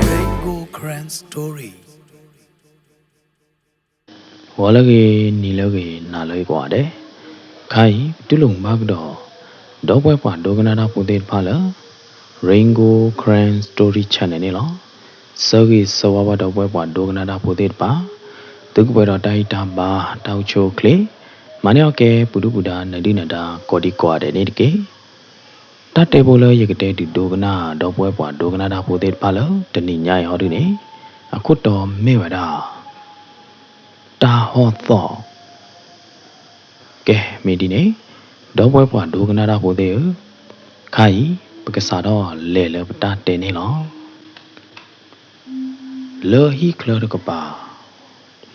Rainbow Karen Story ဂီၤလၢအဂ့ၤ နံၤလၢအဂ့ၤ နၤလၢအဂ့ၤကိးဂၤဒဲး, ခါအံၤ ပတူၢ်လိာ်မုာ်ဘၣ်ကဒီး ဒီပုၢ်ဝဲၢ်ပှၤဒိကနၣ်တၢ်ဖိသ့ၣ်တဖၣ်လၢ Rain Gold Karen Story Channel န့ၣ်လီၤ. ဆၢဂ့ၤဆၢဝါဘၣ်ဒီပုၢ်ဝဲၢ်ပှၤဒိကနၣ်တၢ်ဖိသ့ၣ်တဖၣ်, သုကပှဲၤဒီးတၢ်ဟ့ၣ်တၢ်ဘါ တၢ်အိၣ်ဆူၣ်အိၣ်ချ့, မၤန့ၢ်အီၣ်ကဲ ပှၤဒုၣ်ပှၤဒါ နၢၤဒုၣ်နၢၤဒါ ကိးဒံကိးဂၤဒဲးန့ၣ်တက့ၢ်. တၢ်တဲဖိလၢယကတဲဒုးဒိကနၣ် ဒီပုၢ်ဝဲၢ်ပှၤဒိကနၣ်တၢ်ဖိသ့ၣ်တဖၣ်လၢတနံၤညါအံၤဟီဒုန့ၣ်, အခိၣ်တီမ့ၢ်ဝဲဒၣ် တၢ်ဟီၣ်သီၣ်. ကဲ မ့ၢ်ဒ်န့ၣ်, ဒီပုၢ်ဝဲၢ်ပှၤဒိကနၣ်တၢ်ဖိသ့ၣ်ဧၢ, ခါအံၤ ပကစးထီၣ်လဲၤလၢပတၢ်တဲန့ၣ်လီၤ. လၢဟံၣ်ချၢတကပၤ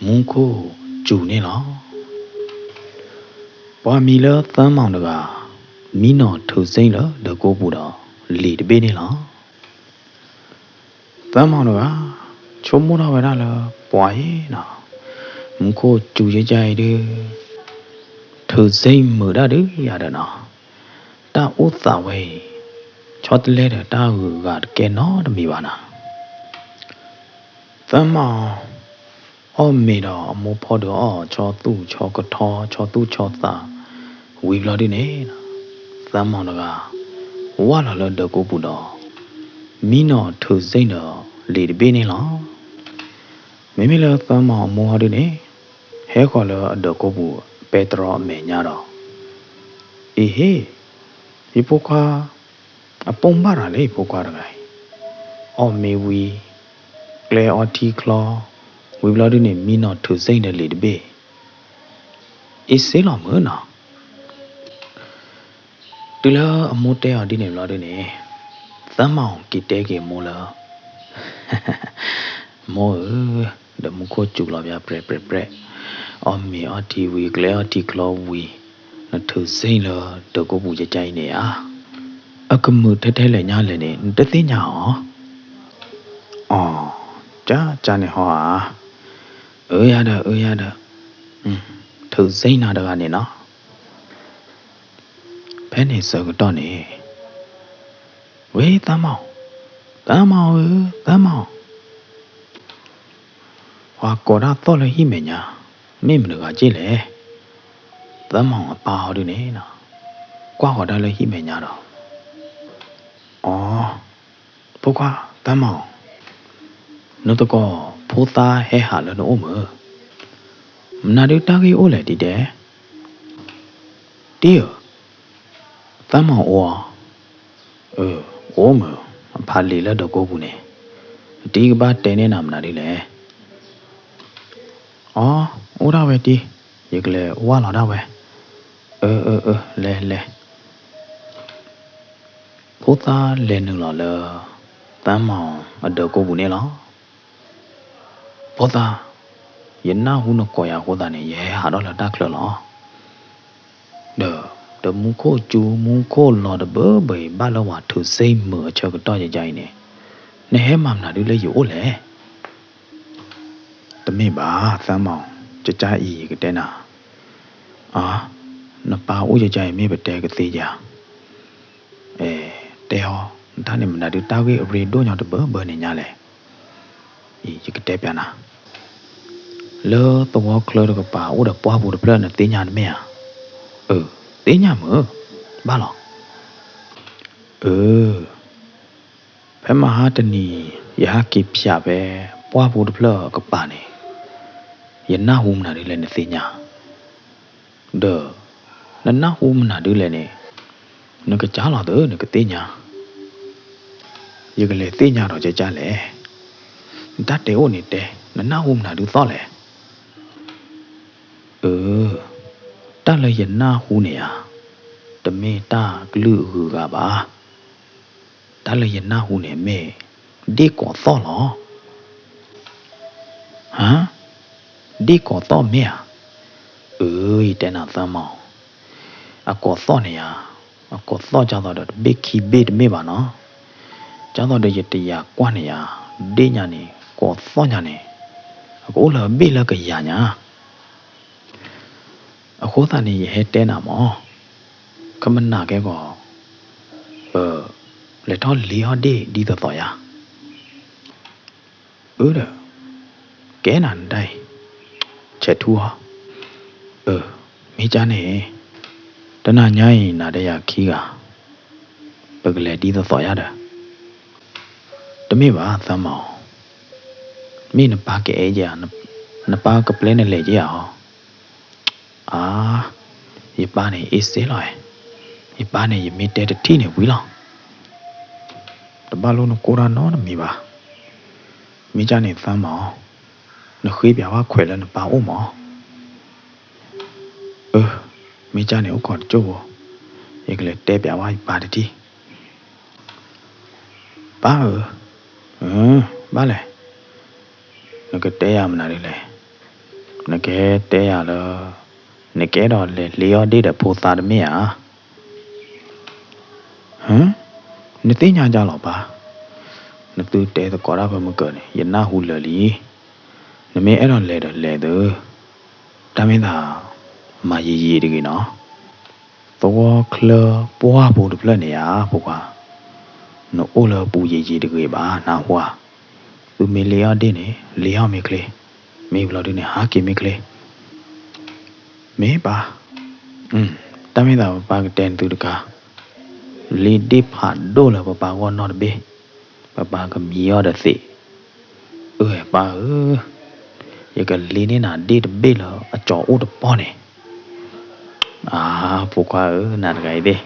မူခိၣ်စူၤန့ၣ်လီၤ. ပှၤမံၤလၢသၢမီၣ်တဂၤ မံနီၤထုးစ့ၣ်လၢဒၢးကိးပူၤဒီးလံာ်တဘ့ၣ်န့ၣ်လီၤ. သၢမီၣ်တဂၤ ဆိကမိၣ်ထီၣ်ဝဲဒၣ်လၢပှၤအံၤနီၤ, မူခိၣ်စူၤယဲၢ်ယဲၢ်အံၤဒုး ထုးစ့ၣ်မုာ်ဒၣ်ဒုးယၤဒီးနီၤ, တၢ်အိၣ်သးဝဲအံၤ ဆီတလဲဒီးတၢ်ဂုၤဂၤတကဲနီတမံၤဘၣ်နီၤ. သၢမီၣ် အီၣ်မ့ၤဒီးအမိၢ်ဖီဒုးအီၣ်ဆီသူၣ်ဆီကထီ ဆီသူၣ်ဆီသး, ဝံၤဘျီဒုန့ၣ် သၢမီၣ်တဂၤ ဝၢ်လီၤလၢဒၢးကိးပူၤဒီး မံနီၤထုးစ့ၣ်ဒီးလံာ်တဘ့ၣ်န့ၣ်လီၤ. မ့မ့ၢ်လၢသၢမီၣ်အမိၢ်ဟီဒုန့ၣ် ဟဲဃီၤလၢအဒၢးကိးပူၤပဲတြီအမဲာ်ညါဒီး, အ့ဟ့, ယဖိခွါ အပိာ်ဘၣ်ရၤလၢယဖိခွါတဂၤအံၤ, အီၣ်မ့ၤဝံၤ ကျဲအီထံချီ, ဝံၤဘျီဒုန့ၣ် မံနီၤထုးစ့ၣ်ဒီးလံာ်တဘ့ၣ်, အ့စ့လီၤမုာ်နီၤ. တုၤလၢအမိၢ်တဲအီၤဒ်န့ၣ်ဘျီဒုန့ၣ်, သၢမီၣ်က့ၤတဲက့ၤအမိၢ်လၢ မိၢ်ဧၢ, ဒီးမူခိၣ်စူၤလီၤပၠးပြဲးပြဲးပြဲး, အီၣ်မ့ၤအီထံဝံၤ ကျဲအီထံချီဝံၤ, နထုးစ့ၣ်လၢဒၢးကိးပူၤကကါအံၤန့ၣ်ဧါ, အကမုာ်ထဲထဲလဲၣ်ညါလဲၣ်န့ၣ် နတသ့ၣ်ညါအီၤ. အီ, ကကါန့ၣ်ဟီဧါ. အၢယၤဒီး အၢယၤဒီး, ထုးစ့ၣ်နၤတဂၤန့ၣ်နီၤ. ဖဲန့ၣ်ဆၢကတီၢ်န့ၣ်, ဝ့ သၢမီၣ်, သၢမီၣ်ဧၢ, သၢမီၣ်, ပှၤကိးတၢ်သီၣ်လၢဟံၣ်မဲာ်ညါ, မ့ၢ်မတဂၤက့ၢ်လဲၣ်. သၢမီၣ်အပၢ်ဟီဒုန့ၣ်, ကွၢ်ဃီၤတၢ်လၢဟံၣ်မဲာ်ညါဒီး, အီ, ဖိခွါ သၢမီၣ်, နသကိးဖိသၣ်ဟဲဟးလၢနအိၣ်မုာ်, မနုၤဒုတၢ်ဂ့ၢ်အိၣ်လဲၣ်တံၤတဲ တံၤဧၢ, သၢမီၣ်အိၣ်အီၤ, အၢ, အိၣ်မုာ်, အဖးလံာ်လၢဒၢးကိးပူၤန့ၣ်, တံၤကဘၣ်တဲန့ၢ်နၤမနုၤဒ်လဲၣ်. အီ, အိၣ်ဒၣ်ဝဲတံၤ, ယကလဲၤဝၢ်လီၤဒၣ်ဝဲ, အၢ အၢ အၢ လဲၤ လဲၤ. ဖိသၣ်လဲၤနုာ်လီၤလၢ သၢမီၣ်အဒၢးကိးပူၤန့ၣ်လီၤ. ဖိသၣ်, ယနၢ်ဟူနကိးယၤအဃိသတးန့ၣ် ယဟဲဟးထီၣ်လၢတၢ်ချၢလီၤ. ဒီး, ဒီးမူခိၣ်စူၤ မူခိၣ်လီၤတဘၢဘၢအံၤ ဘၣ်လၢပှၤထုးစ့ၣ်မုာ်အဆၢကတီၢ်ယကါအံၤန့ၣ်, နဟဲမၤမနုၤဒ်လၢယအိၣ်လဲၣ်. တမ့ၢ်ဘၣ် သၢမီၣ်, ယကါအံၤယကတဲနၤ, အ, နပၢ်အိၣ်ယကါအံၤမ့ၢ်ပတဲကသ့ဧါ. အဲ, တဲအီၤ, တၢ်န့ၣ်မနုၤဒုတၢ်ဂ့ၢ်အရ့ဒိၣ်ညီတဘၢဘၢန့ၣ်ညါလဲၣ်. အံၤ ယကတဲပျးနၤ, လၢသဝီချၢတကပၤ အိၣ်ဒီးပှၢ်ပူၤတဖျၢၣ် နသ့ၣ်ညါတမ့ၢ်ဧါ. အၢ, သ့ၣ်ညါမုာ်, ဘၣ်လီၤ. အၢ, ဖဲမဟါတနံၤ ယဟဲက့ၤဖျးဖဲပှၢ်ပူၤတဖျၢၣ်အကပၤန့ၣ်, ယနၢ်ဟူမနုၤဒ်လဲၣ်နသ့ၣ်ညါ, ဒီး, နနၢ်ဟူမနုၤဒ်လဲၣ်န့ၣ်, နကစၢ်လီၤသၢ နကသ့ၣ်ညါ, ယကလဲၤသ့ၣ်ညါဒီးကကါလဲၣ်. နတၢ်တဲအိၣ်န့ၣ်တဲ, နနၢ်ဟူမနုၤဒ်သီၣ်လဲၣ်. အၢ, တၢ်လၢယနၢ်ဟူန့ၣ်ဧါ, တ တမ့ၢ်တၢ်ကလုၢ်အဂုၤအဂၤဘၣ်. တၢ်လၢယနၢ်ဟူန့ၣ်မ့ၢ် ဒ့ၣ်ကိးသီၣ်လီၤ. ဟါ, ဒ့ၣ်ကိးသီၣ်မ့ၢ်ဧါ. အၢ ယတဲနၤသၢမၤ, အကိးသီၣ်န့ၣ်ယါ, အကိးသီၣ်ဒ်သိးဒီးတဘ့ၣ်ခံဘ့ၣ်တမ့ၢ်ဘၣ်နီၤ. ဒ်သိးဒီးယတယာ်ကွၢ်န့ၣ်ယါ, ဒ့ၣ်ညါန့ၣ် ကိးသီၣ်ညါန့ၣ် အကအိၣ်လၢဘ့ၣ်လၢကယၤညါ. အဃိသတးန့ၣ် ယဟဲတဲနၤမး, ကမနၤကဲကီး, ပလဲၤထီၣ်လ့အီၣ်ဒ့ၣ်ဒ်သိးသိးယါ. အၢဒီး, ကဲနၤနတၢ်အံၤ, ဆဲးထူအီၤ. အၢ, မ့ၢ်ကၢ်န့ၣ်, တနၤညါအံၤ နၤဒီးယၤခံဂၤ ပကလဲၤဒ်သိးသိးယါဒီး. တမ့ၢ်ဘၣ်သၢမၤဧၢ, မ့ၢ်နပၢ်ကအဲၣ်က့ၤဧါ, နပၢ်ကပျဲနလဲၤက့ၤဧါအီၤ. အါ, ယပၢ်န့ၣ် အ့စ့လီၤ, ယပၢ်န့ၣ် ယမ့ၢ်တဲတထံၣ်န့ၣ်ဝံၤလီၤ. တဘၣ်လိၣ်နကိၢ်တၢ်နီတမံၤဘၣ်. မ့ၢ်ကၢ်န့ၣ်သၢမၤဧၢ, နဃ့ပၠးဝဲခွဲးလၢနပၢ်အိၣ်မး. အၢ, မ့ၢ်ကၢ်န့ၣ်အိၣ်ခိးတစိၢ်ဖိ, ယကလဲၤတဲပၠးဝဲယပၢ်တထံၣ်. ပၢ်ဧၢ, ဘၣ်လဲၣ်, နကတဲယၤမနုၤဒ်လဲၣ်, နကတဲယၤလၢ နကအဲၣ်ဒိးလဲၤလ့အီၣ်ဒ့ၣ်ဒီးဖိသၣ်တမ့ၢ်ဧါ. ဟ, နသ့ၣ်ညါဒ်လဲၣ်ပၢ်, နသုတဲသကိးတၢ်ဖဲမုၢ်ကၢၤန့ၣ် ယနၢ်ဟူလၢာ်လံ. နမ့ၢ်အဲၣ်ဒိးလဲၤဒီးလဲၤသု, တၢ်မ့ၢ်သး မၤယံာ်ယံာ်တဂ့ၤနီၤ. သဝီချၢပှၢ်ပူၤတဖျၢၣ်န့ၣ်ဧါ ဖိခွါ, နအိၣ်လၢပူၤယံာ်ယံာ်တဂ့ၤဘၣ် နၢ်ဟူဧါ. သုမ့ၢ်လ့အီၣ်ဒ့ၣ်န့ၣ် လ့အီၣ်မ့ၢ်ချ့, မ့ၢ်ဘျီဒုန့ၣ် ဟးက့ၤမ့ၢ်ချ့. မ့ၢ်ပၢ်, တၢ်မ့ၢ်သးပပၢ်ကတဲနသုတခါ, လ့ဒ့ၣ်ဖးဒိၣ်လၢပပၢ်ဂီၢ်နီၣ်တဘ့ၣ်, ပပၢ်ကမံအီၤဒီးသ့း. အၢ ပၢ်ဧၢ, ယကလ့န့ၢ်နၤဒ့ၣ်တဘ့ၣ်လၢအကၠီအိၣ်တပီၢ်န့ၣ်. အါ, ဖိခွါဧၢ, နၤတဂၤအံၤသ့ၣ်,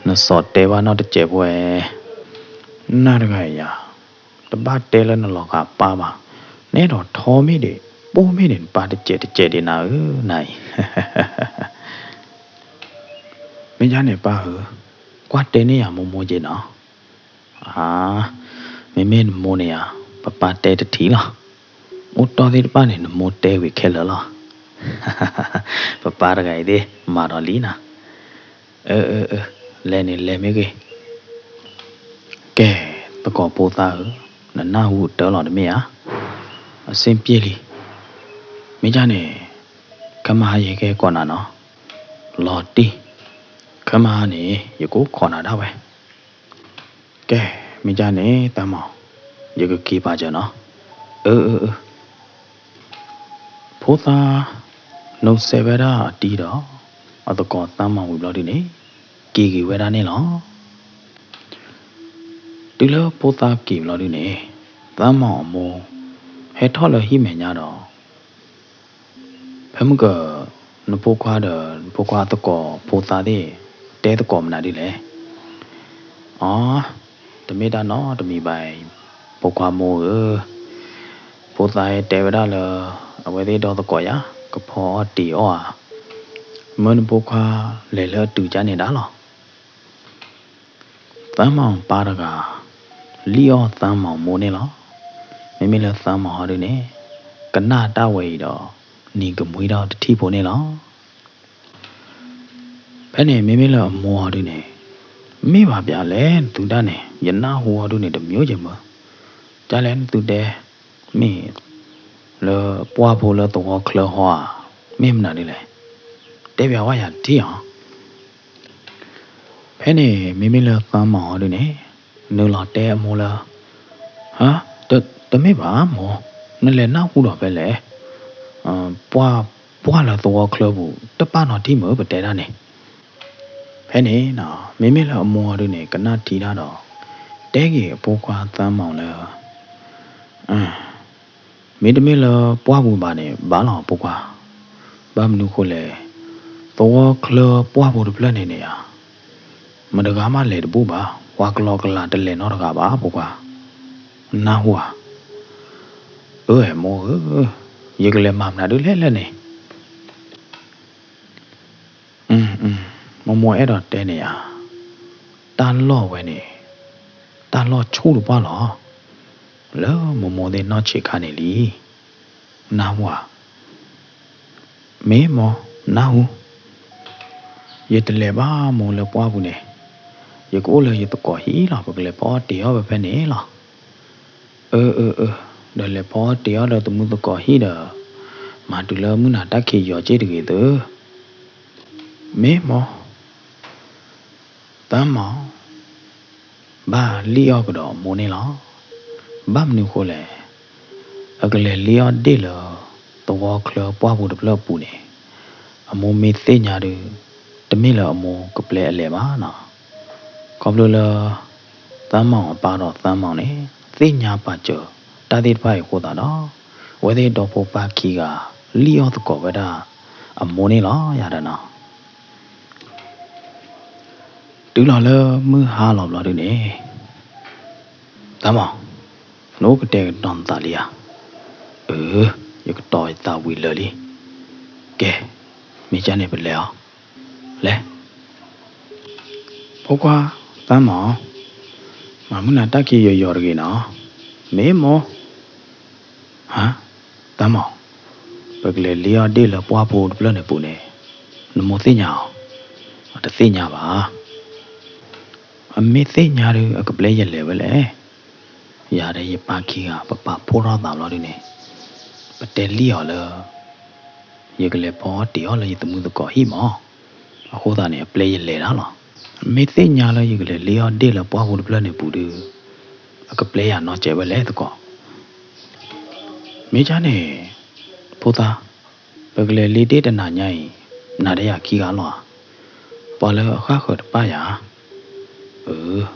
နစီၤတဲဘၣ်နီၢ်တစဲးဖိဧါ. နၤတဂၤအံၤယၤ, တဘၣ်တဲလၢနလီၤဂာ်ပၢ်ဘၣ်, နအဲၣ်ဒိးထီမ့ၢ်ဒံး, ပိၢ်မ့ၢ်ဒံး နပၢ်တစဲးတစဲးဒံးနၤဧၢ, နၤအံၤ. မ့ၢ်ဒ်န့ၣ်ပၢ်ဧၢ, ကွၢ်တဲန့ၢ်ယၤမိၢ်မိၢ်က့ၤနီၤ. အါ, မ့မ့ၢ်နမိၢ်န့ၣ်ယၤ, ပပၢ်တဲတထံၣ်လီၤ. အိၣ်တီၢ်သ့ၣ်တဖၣ်န့ၣ် နမိၢ်တဲဝံၤခဲလၢာ်လီၤ. ပပၢ်တဂၤအံၤသ့ၣ် မၤဒီးလံနၤ. အၢ အၢ အၢ, လဲၤန့ၣ်လဲၤမ့ၢ်ဂ့ၤ. ကဲ, သကိးဖိသၣ်ဧၢ, နနၢ်ဟူတၢ်လီၤတမ့ၢ်ဧါ. အဆင်ပြေလံ. မ့ၢ်ဒ်န့ၣ်, ခဲမုၢ်ဟါယကကိးနၤနီၤ. လီၤတံၢ်, ခဲမုၢ်ဟါန့ၣ် ယကအိၣ်ခိးနၤဒၣ်ဝဲ. ကဲ, မ့ၢ်ဒ်န့ၣ် သၢမၤ, ယကက့ၤပာ်စၢၤနီၤ. အၢ အၢ အၢ. ဖိသၣ် နုဆဲးဝဲဒၣ်အတံၤဒီး အသကိးသၢမၤဝံၤဘျီဒုန့ၣ် က့ၤက့ၤဝဲဒၣ်န့ၣ်လီၤ. တုၤလၢဖိသၣ်က့ၤဘျီဒုန့ၣ် သၢမၤအမိၢ် ဟဲထီၣ်လၢဟံၣ်မဲာ်ညါဒီး ဖဲမုၢ်ကၢၤ နဖိခွါဒီး နဖိခွါအသကိးဖိသၣ်သ့ၣ် တဲသကိးမနုၤဒ်လဲၣ်. အီ, တမ့ၢ်တၢ်နီတမံၤဘၣ်အံၤ ဖိခွါမိၢ်ဧၢ, ဖိသၣ်တဲဝဲဒၣ်လၢ အဝဲသ့ၣ်ဒီသကိးယၤ ကဖီအီၣ်တ့ၤအီၣ်ဧါ, မၢနဖိခွါလဲၤလၢအတုၤကါန့ၣ်ဒၣ်လီၤ. သၢမၤအပၢ်တဂၤ လံၣ်အီၣ်သၢမၤအမိၢ်န့ၣ်လီၤ. မ့မ့ၢ်လၢသၢမၤဟီဒုန့ၣ် ကနၣ်တၢ်ဝဲအံၤဒီး နံၤကမှံထီၣ်တထံၣ်ဖိန့ၣ်လီၤ. ဖဲန့ၣ် မ့မ့ၢ်လၢအမိၢ်ဟီဒုန့ၣ် မ့ၢ်ဘၣ်ပၠးလဲၣ်နသုတၢ်န့ၣ် ယနၢ်ဟူဟီဒုန့ၣ် တမံၤကမၢ, ကၢ်လဲၣ်နသုတဲ မ့ၢ်လၢပှၢ်ဖိလၢသဝီချၢဟီဧါ, မ့ၢ်မနုၤဒ်လဲၣ်, တဲပၠးဝဲယၤတထံၣ်ဧါ. ဖဲန့ၣ် မ့မ့ၢ်လၢသၢမၤဟီဒုန့ၣ် နုာ်လီၤတဲအမိၢ်လၢ ဟါ, တမ့ၢ်ဘၣ်မိၢ်, နလဲၤနၢ်ဟူဒီးဖဲလဲၣ်, ပှၢ်, ပှၢ်လၢသဝီချၢပူၤ တပာ်နီၣ်ထံမၢ် ပတဲဒၣ်န့ၣ်. ဖဲန့ၣ် မ့မ့ၢ်လၢအမိၢ်ဟီဒုန့ၣ် ကနၣ်ထံတၢ်ဒီး တဲက့ၤအဖိခွါသၢမၤလၢ မ့တမ့ၢ်လၢပှၢ်ပူၤဘၣ်န့ၣ် ဘၣ်လီၤဖိခွါ, ဘၣ်မနုၤဃိလဲၣ်, သဝီချၢပှၢ်ပူၤတဖျၢၣ်န့ၣ်န့ၣ်ဧါ, မတဂၤမးလဲၤတဘူၣ်ဘၣ်, ပှၤကလီကလီတလဲၤနီတဂၤဘၣ်ဖိခွါ, နၢ်ဟူဧါ. အၢ မိၢ်ဧၢ, ယကလဲၤမၤမနုၤဒ်လဲၣ်လဲၣ်န့ၣ်. မိၢ်မိၢ်အဲၣ်ဒိးတဲန့ၣ်ဧါ, တၢ်လီၢ်ဝဲန့ၣ် တၢ်လီၢ်ဆူၣ်တပှၢ်လီၤ. လၢမိၢ်မိၢ်သ့ၣ်နီၢ်ဆံးခါန့ၣ်လံ. နၢ်ဟူဧါ. မ့ၢ်မိၢ်, နၢ်ဟူ. ယတလဲၤဘၣ်မိၢ်လၢပှၢ်ပူၤန့ၣ်, ယကအိၣ်လၢယသကိးဟံၣ်လီၤ. ပကလဲၤဖီအီၣ်တ့ၤအီၣ်ဝဲဖဲန့ၣ်လီၤ. အၢ အၢ အၢ, ဒီးလဲၤဖီအီၣ်တ့ၤအီၣ်လၢသမုၢ်သကိးဟံၣ်ဒီး မၤတုၤလၢမုၢ်နၤတၢ်ခံးယီၤက့ၢ်တဂ့ၤသု. မ့ၢ်မိၢ်, သးမီၢ် ဘၣ်လံၣ်အီၣ်ကဒီးအမိၢ်န့ၣ်လီၤ. ဘၣ်မနုၤဃိလဲၣ်. အကလဲၤလံၣ်အီၣ်ဒ့ၣ်လၢ သဝီချၢပှၢ်ပူၤတဖျၢၣ်အပူၤန့ၣ်, အမိၢ်မ့ၢ်သ့ၣ်ညါဒီး တမ့ၢ်လၢအမိၢ်ကပျဲအလဲၤဘၣ်နီၤ. ခီဖျိလၢ သးမီၢ်အပၢ်ဒီးသးမီၢ်န့ၣ် သ့ၣ်ညါပာ်စၢၤတၢ်သ့ၣ်တဖၣ်အံၤအဃိသတးဒီး အဝဲသ့ၣ်ဒီဖိပၢ်ခံဂၤ လံၣ်အီၣ်သကိးဝဲဒၣ်အမိၢ်န့ၣ်လီၤ ယၤဒီးနီၤ. တုၤလီၤလၢမုၢ်ဟါလီၤဘျီဒုန့ၣ်, သးမီၢ်, နအိၣ်ကတဲာ်ကတီၤနသးလံဧါ. အၢ, ယကတီၤယသးဝံၤလၢာ်လံ. ကဲ, မ့ၢ်ကန့ၣ်ပလဲၤအီၤ, လဲၤ. ဖိခွါ, သးမီၢ်, မၤမုၢ်နၤတၢ်ခံးယီၤယီၤတဂ့ၤနီၤ. မ့ၢ်မိၢ်. ဟါ, သးမီၢ်, ပကလဲၤလံၣ်အီၣ်ဒ့ၣ်လၢပှၢ်ဖိတဖျၢၣ်န့ၣ်ပူၤန့ၣ်, နမိၢ်သ့ၣ်ညါအီၤ. အတသ့ၣ်ညါဘၣ်. အမ့ၢ်သ့ၣ်ညါဒီး အကပျဲယလဲၤဝဲလဲၣ်. ယၤဒီးယပၢ်ခံဂၤ ပပာ်ဖှိၣ်ထီၣ်သးဘျီဒုန့ၣ်, ပတဲလံၣ်အီၤလၢ ယကလဲၤဖီအီၣ်တ့ၤအီၣ်လၢယသမုၢ်သကိးဟံၣ်မီၢ်. အဃိသတးန့ၣ် အပျဲယလဲၤတၢ်လီၤ. မ့ၢ်သ့ၣ်ညါလၢယကလဲၤလံၣ်အီၣ်ဒ့ၣ်လၢပှၢ်ဖိတဖျၢၣ်န့ၣ်ပူၤဒီး, အကပျဲယၤနီတစဲးဝဲလဲၣ်သကိး. မ့ၢ်ကန့ၣ်, ဖိသၣ်, ပကလဲၤလံၣ်ဒ့ၣ်တနၤညါအံၤ, နၤဒီးယၤခံဂၤလီၤဧါ. ပှၤလၢအဃၣ်ဃၢၤတပၢ်ယၤ. အၢ,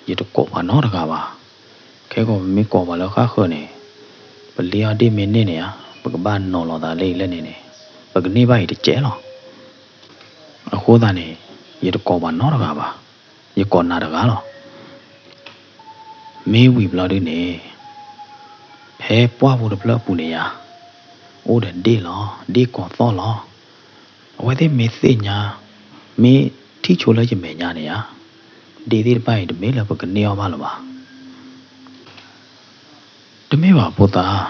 ယတကိးပှၤနီတဂၤဘၣ်. ခဲကီးပမ့ၢ်ကိးပှၤလၢဃၣ်ဃၢၤန့ၣ်, ပလံၣ်အီၣ်ဒ့ၣ်မ့ၢ်န့ၢ်န့ၣ်ဧါ, ပကဘၣ်နီၤလီၤသးလၢအံၤလဲၣ်န့ၣ်န့ၣ်, ပကန့ၢ်ဘၣ်အံၤတစဲးလီၤ. အဃိသတးန့ၣ်, ယတကိးပှၤနီတဂၤဘၣ်. ယကိးနၤတဂၤလီၤ. မ့ၢ်ဝံၤဘျီဒုန့ၣ်, ဖဲပှၢ်ဖိတဖျၢၣ်အပူၤန့ၣ်ယၤ, အိၣ်ဒီးဒ့ၣ်လီၤ, ဒ့ၣ်ကိးသီၣ်လီၤ. အဝဲသ့ၣ်မ့ၢ်သ့ၣ်ညါ, မ့ၢ်ထံၣ်ဆိလၢယမဲာ်ညါန့ၣ်ဧါ, ဒ့ၣ်သ့ၣ်တဖၣ်အံၤတမ့ၢ်လၢပကန့ၢ်အီၣ်ဘၣ်လၢၤဘၣ်. တမ့ၢ်ဘၣ်ဖိသၣ်,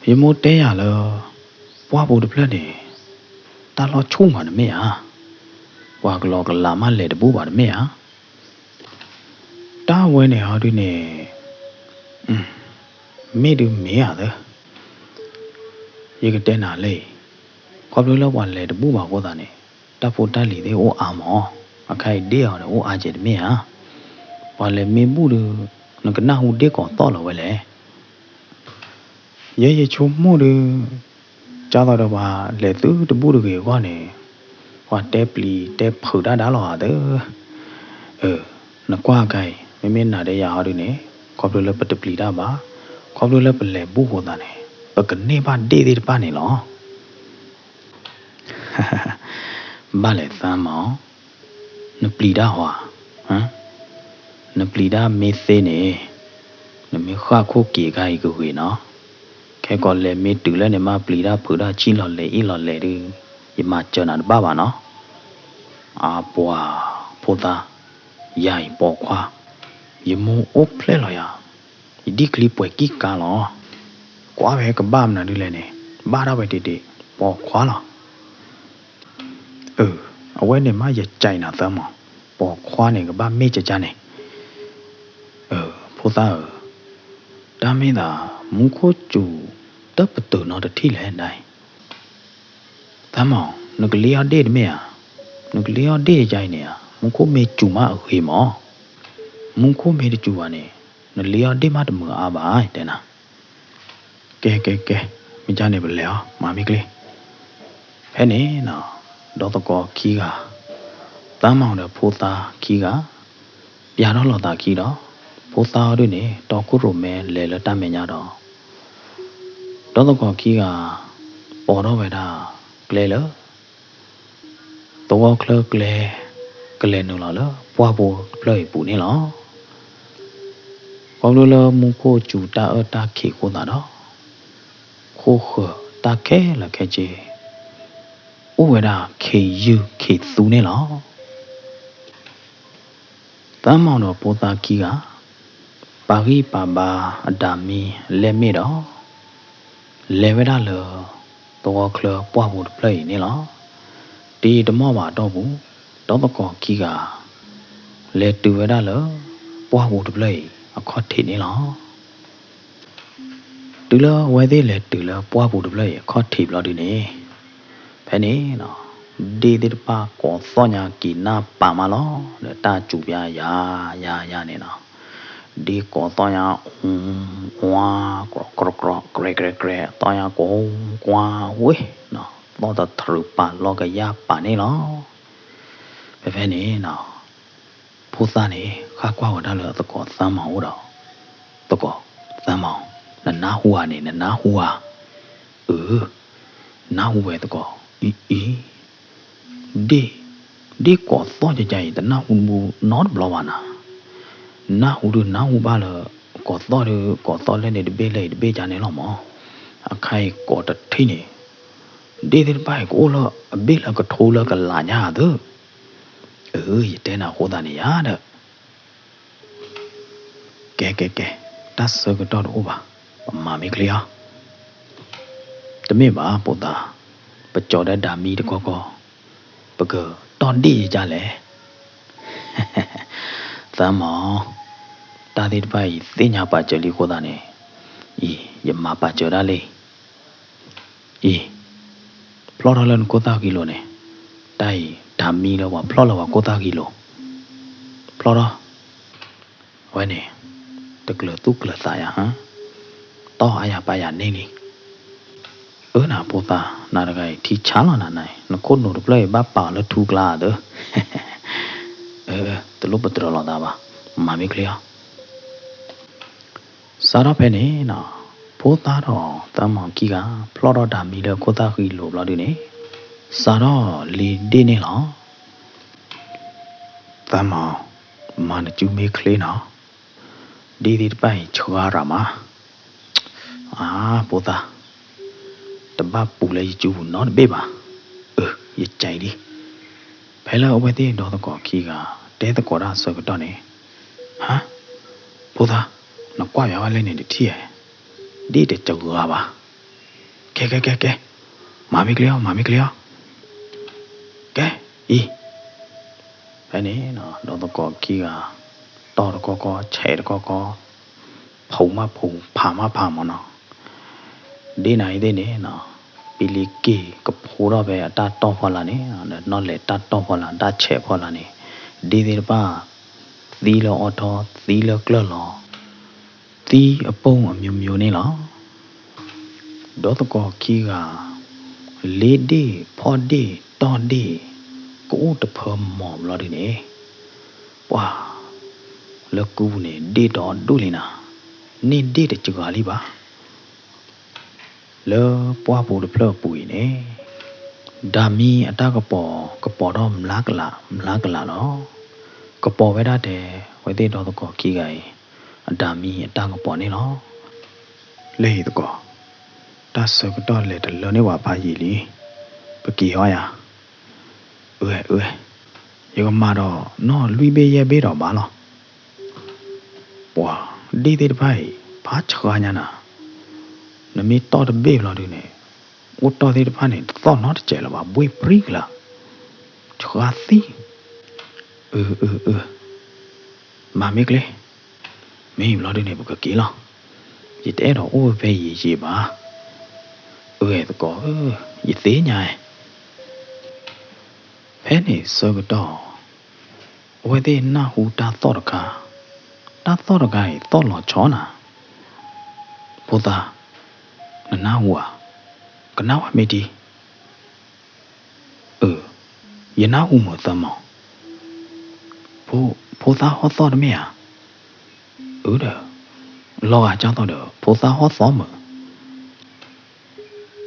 ယမိၢ်တဲယၤလၢ ပှၢ်ဖိတဖျၢၣ်န့ၣ် တၢ်လီၢ်ဆူၣ်မးတမ့ၢ်ဧါ, ပှၤကလီကလးမးလဲၤတဘူၣ်ဘၣ်တမ့ၢ်ဧါ. တၢ်ဝဲန့ၣ်ဟီဒုန့ၣ်, မ့ၢ်ဒုမ့ၢ်ဧါသၢ, ယကတဲနၤလၢအံၤ, ခီဖျိလၢပှၤလဲၤတဘူၣ်ဘၣ်အဃိသတးန့ၣ်, တၢ်ဖိတၢ်လံၤသ့ၣ်အိၣ်အါမး, အခါအံၤဒ့ၣ်အီၤန့ၣ်အိၣ်အါကဲတမ့ၢ်ဧါ. ပှၤလဲၤမ့ၢ်ဘူၣ်ဒီး, နကနၢ်ဟူဒ့ၣ်ကိးသီၣ်လီၤဝဲလဲၣ်. ယဲယဆိကမိၣ်ဒီး, ကၢ်သိးဒီးပှၤလဲၤသုတဘူၣ်တဂ့ၤအဂီၢ်န့ၣ်, ပှၤတဲပျံၤတဲဖုးတၢ်ဒါလီၤဧါသၢ. အၢ, နကွၢ်အခါအံၤ မ့မ့ၢ်နၤဒီးယၤဟီဒုန့ၣ်, ခီဖျိလၢပတပျံၤတၢ်ဘၣ်, ခီဖျိလၢပလဲၤဘူၣ်အဃိသတးန့ၣ်, ပကန့ၢ်ဘၣ်ဒ့ၣ်သ့ၣ်တဖၣ်န့ၣ်လီၤ. ဘၣ်လဲၣ်သးမး, နပျံၤတၢ်ဧါ, နပျံၤတၢ်မ့ၢ်သ့န့ၣ်, နမ့ၢ်ဃၣ်ခိၣ်က့ၤအခါအံၤကဂ့ၤနီၤ. ခဲကီးလဲၤမ့ၢ်တုၤလၢန့ၣ်မး ပျံၤတၢ်ဖုးတၢ်ဆံၣ်လီၤလဲၤအ့ၣ်လီၤလဲၤဒုး, ယမၤစၢၤနၤတဘၣ်ဘၣ်နီၤ. အပှၤဖိသၣ်, ယၤအံၤပိာ်ခွါ, ယမိၢ်အိၣ်ဖျဲၣ်လီၤယၤ, ယဒံၣ်ချံပှဲၤကံၢ်ကါလီၤ. ကွၢ်ဝဲကဘၣ်မနုၤဒ်လဲၣ်န့ၣ်, ဘၣ်ဒၣ်ဝဲတ့ၢ်တ့ၢ်, ပိာ်ခွါလီၤ. အၢ, အဝဲန့ၣ်မးယကၠဲးနၤသၢမး, ပိာ်ခွါန့ၣ်ကဘၣ်မ့ၢ်ကကါန့ၣ်. အၢ, ဖိသၣ်ဧၢ, တၢ်မ့ၢ်သး မူခိၣ်စူၤတပတုာ်နီတထံၣ်လဲၣ်ဒၣ်အံၤ. သးမး, နကလံၣ်အီၣ်ဒ့ၣ်တမ့ၢ်ဧါ, နကလံၣ်အီၣ်ဒ့ၣ်ယါအံၤန့ၣ်ဧါ, မူခိၣ်မ့ၢ်စူၤမးအဂ့ၤမး. မူခိၣ်မ့ၢ်တစူၤဘၣ်န့ၣ်, နလံၣ်အီၣ်ဒ့ၣ်မးတမုာ်အါဘၣ် တဲနၤ. ကဲ ကဲ ကဲ, မ့ၢ်ကန့ၣ်ပလဲၤအီၤ, မၤမ့ၢ်ကျ့. ဖဲန့ၣ်နီၤ, ဒီသကိးခံဂၤ, သးမးဒီးဖိသၣ်ခံဂၤ, ပျၢ်ထီၣ်လိာ်သးခံဒီး, ဖိသၣ်အီၤဒုန့ၣ် တီခိၣ်ရိၣ်မဲလဲၤလၢတၢ်မဲာ်ညါဒီး, ဒီသကိးခံဂၤ, ပိာ်ထီၣ်ဝဲဒၣ်ကျဲလၢ သဝီချၢကျဲ ကလဲၤနုာ်လီၤလၢပှၢ်ဖိတဖျၢၣ်အံၤပူၤန့ၣ်လီၤ. ခီဖျိလၢမူခိၣ်စူၤတၢ်အၢတၢ်ခံးအဃိသတးဒီး, ခိၣ်ဃၢၤတၢ်ခဲလၢာ်ခဲဆ့ အိၣ်ဝဲဒၣ်ခ့ယုၢ်ခ့သူန့ၣ်လီၤ. သၢမီၤဒီးဖိသၣ်ခံဂၤ ပာ်ဂံၢ်ပာ်ဘါအတၢ်မံလၢမ့ၢ်ဒီး လဲၤဝဲဒၣ်လၢသဝီချၢပှၢ်ပူၤတဖျၢၣ်အံၤန့ၣ်လီၤ. တယံာ်တမီၢ်ဘၣ်အတီၢ်ပူၤ ဒီသကိးခံဂၤ လဲၤတုၤဝဲဒၣ်လၢပှၢ်ပူၤတဖျၢၣ်အံၤအခီၣ်ထံးန့ၣ်လီၤ. တုၤလၢအဝဲသ့ၣ်လဲၤတုၤလၢပှၢ်ပူၤတဖျၢၣ်အံၤအခီၣ်ထံးဘျီဒုန့ၣ် ဖဲန့ၣ်နီၤ ဒ့ၣ်သ့ၣ်တဖၣ်ကိးသီၣ်ညါက့ၤနၢ်ပာ်မးလီၤ. ဒီးတၢ်စူၤပျါယၤယၤယၤန့ၣ်နီၤ ဒ့ၣ်ကိးသီၣ်ညါ အူ အူ ကြီကြီကြီ ကြဲကြဲကြဲ သီၣ်ညါကိးကွၢ်ဝ့ၢ်နီၤ သီၣ်တထြုးပာ်လီၤကယၢ်ပာ်န့ၣ်လီၤ. ဖဲဖဲန့ၣ်နီၤ ဖိသၣ်န့ၣ် ဃၣ်ကွၢ်ဝဲဒၣ်လၢသကိးသၢမီၤအအိၣ်ဒီး သကိးသၢမီၤ နနၢ်ဟူဧါန့ၣ် နနၢ်ဟူဧါ. အၢ နၢ်ဟူဝဲသကိး အံၤအံၤ ဒ့ၣ် ဒ့ၣ်ကိးသီၣ်ကကါအံၤ တနၢ်ဟူဘူးနီတဘျီဘၣ်နၤ. နၢ်ဟူဒုးနၢ်ဟူဘၣ်လၢ ကိးသီၣ်ဒုး ကိးသီၣ်လဲၣ်န့ၣ်တဘ့ၣ်လဲၣ်အံၤတဘ့ၣ်ကါန့ၣ်လီၤမး. အခါအံၤကိးတထံၣ်န့ၣ် ဒ့ၣ်သ့ၣ်တဖၣ်အံၤကအိၣ်လၢအဘ့ၣ်လၢကထိလၢကလးညါသု. အၢ ယတဲနၤအဃိသတးန့ၣ်ယၤဒီး ကဲကဲကဲ တၢ်ဆၢကတီၢ်တအိၣ်ဘၣ် ပမၤမ့ၢ်ချ့အီၤ. တမ့ၢ်ဘၣ်ဖိသၣ် ပကၠီၤဒီးဒၤမံတခီခီ ပကတီၢ်ဒ့ၣ်ယကလဲၣ်. သၢမီၤ တၢ်သ့ၣ်တဖၣ်အံၤသ့ၣ်ညါပာ်စၢၤလံအဃိသတးန့ၣ် အံၤ ယမၤပာ်စၢၤဒၣ်လံ. အံၤ ဖျီၣ်ထီၣ်လၢနခိၣ်သၣ်ဃံလိၤန့ၣ်, တၢ်အံၤ တၢ်မံလၢပှၤဖျီၣ်လၢပှၤခိၣ်သၣ်ဃံလိၤ, ဖျီၣ်ထီၣ်, အဝဲန့ၣ် တကျၢၤသူၣ်ကျၢၤသးယၤ, တီၢ်အါယၤပာ်ယၤန့ၢ်လံ. အၢ နဖိသၣ် နၤတဂၤအံၤ ထံဆါလီၤနၤနၤအံၤ, နခိၣ်နူာ်တဖျၢၣ်အံၤ ဘၣ်ပာ်အီၤလၢထူကျါဧါသၢ, အၢ တလိၣ်ပတြၢၤလိာ်သးဘၣ်, မၤမ့ၢ်ချ့အီၤ. စးထီၣ်ဖဲန့ၣ်နီၤ, ဖိသၣ်ဒီးသၢမီၤခံဂၤ ဖျီၣ်ထီၣ်တၢ်မံလၢခိၣ်သၣ်ဃံလိၤဘျီဒုန့ၣ်, စးထီၣ်လ့ဒ့ၣ်န့ၣ်လီၤ. သၢမီၤ, မၤနစုမ့ၢ်ချ့နီၤ, ဒ့ၣ်သ့ၣ်တဖၣ်အံၤဆှါရၤမး. အါ ဖိသၣ်, တဘၣ်ပူၤလၢယစုပူၤနီတဘ့ၣ်ဘၣ်. အၢ ယကဲအံၤလံ. ဖဲလၢအဝဲသ့ၣ်ဒီသကိးခံဂၤ တဲသကိးတၢ်အဆၢကတီၢ်န့ၣ်, ဟါ, ဖိသၣ်, နကွၢ်ယၤဝဲလဲၣ်န့ၣ်တထံၣ်ဧါ, ဒ့ၣ်တစှၤဘၣ်. ကဲ ကဲ ကဲ ကဲ, မၤမ့ၢ်ချ့အီၤ မၤမ့ၢ်ချ့အီၤ. ကဲ, အံၤ ဖဲန့ၣ်နီၤ ဒီသကိးခံဂၤ တီၢ်တကီကီ ဆဲးတကီကီ, ဖူးမးဖူး ဖးမးဖးမးနီၤ. ဒ့ၣ်နၤအံၤသ့ၣ်န့ၣ်နီၤ, ပလံၤက့ၤကဖိထီၣ်ဖဲအတၢ်တီၢ်ဖီလာ်န့ၣ်, နီၢ်လဲၤတၢ်တီၢ်ဖီလာ် တၢ်ဆဲးဖီလာ်န့ၣ်, ဒ့ၣ်သ့ၣ်တဖၣ် သံလၢအီထီ သံလၢကျၢၢ်လီၤ သံအပိၢ်အမျိုးမျိုးန့ၣ်လီၤ. ဒီသကိးခံဂၤ လ့ဒ့ၣ် ဖီၣ်ဒ့ၣ် တီၢ်ဒ့ၣ် ကအိၣ်တဖၢမီၤဘျီဒုန့ၣ်, ပှၤလၢကုပူၤန့ၣ် ဒ့ၣ်ဒီဒူၣ်လံနၤ, န့ၢ်ဒ့ၣ်တစှၤလံဘၣ်. လၢပှၢ်ပူၤတဖျၢၣ်အပူၤအံၤန့ၣ်, ဒၤမံအတၢ်ကပီၤ ကပီၤထီၣ်မျးကလး မျးကလးလီၤ. ကပီၤဝဲဒၣ်ထဲ အဝဲသ့ၣ်ဒီသကိးခံဂၤအံၤ အဒၤမံအတၢ်ကပီၤန့ၣ်လီၤ. လၢဟံၣ်သကိး, တၢ်ဆၢကတီၢ်လဲၤတလၢန့ၢ်ပှၤဖးယံာ်လံ, ပက့ၤဟီယၤ. အၢ အၢ ယကမၤဒီးနီၢ်လွံၢ်ဘ့ၣ်ယဲၢ်ဘ့ၣ်ဒီးဘၣ်လီၤ. ပှၤဒ့ၣ်သ့ၣ်တဖၣ်အံၤ ဖးဆှါညါနၤ, နမ့ၢ်တီၢ်တဘ့ၣ်ဘျီဒုန့ၣ်, အိၣ်တီၢ်သ့ၣ်တဖၣ်န့ၣ် တသီၣ်နီတစဲးလၢၤဘၣ် ဘှ့ၣ်ပြံကလး, ဆှါသံ. အၢ အၢ အၢ မၤမ့ၢ်ကျဲ, မ့ၢ်ဘျီဒုန့ၣ် ပကက့ၤလီၤ. ယတအဲၣ်ဒိးအိၣ်ဖဲအံၤယံာ်ယံာ်ဘၣ်. အၢ သကိးဧၢ, ယသ့ၣ်ညါဧါ. ဖဲန့ၣ်ဆၢကတီၢ်, အဝဲသ့ၣ်နၢ်ဟူတၢ်သီၣ်တခါ, တၢ်သီၣ်တခါအံၤသီၣ်လီၤဆီနၤ. ဖိသၣ်, နနၢ်ဟူဧါ, ကနၣ်ဝဲမ့ၢ်ထံ အၢ, ယနၢ်ဟူမုာ်သၢမီၤ, ဖိသၣ်ဟီၣ်သီၣ်တမ့ၢ်ဧါ. အၢဒီး, လီၤဂာ်ကၢ်သီၣ်ဒီး ဖိသၣ်ဟီၣ်သီၣ်မုာ်,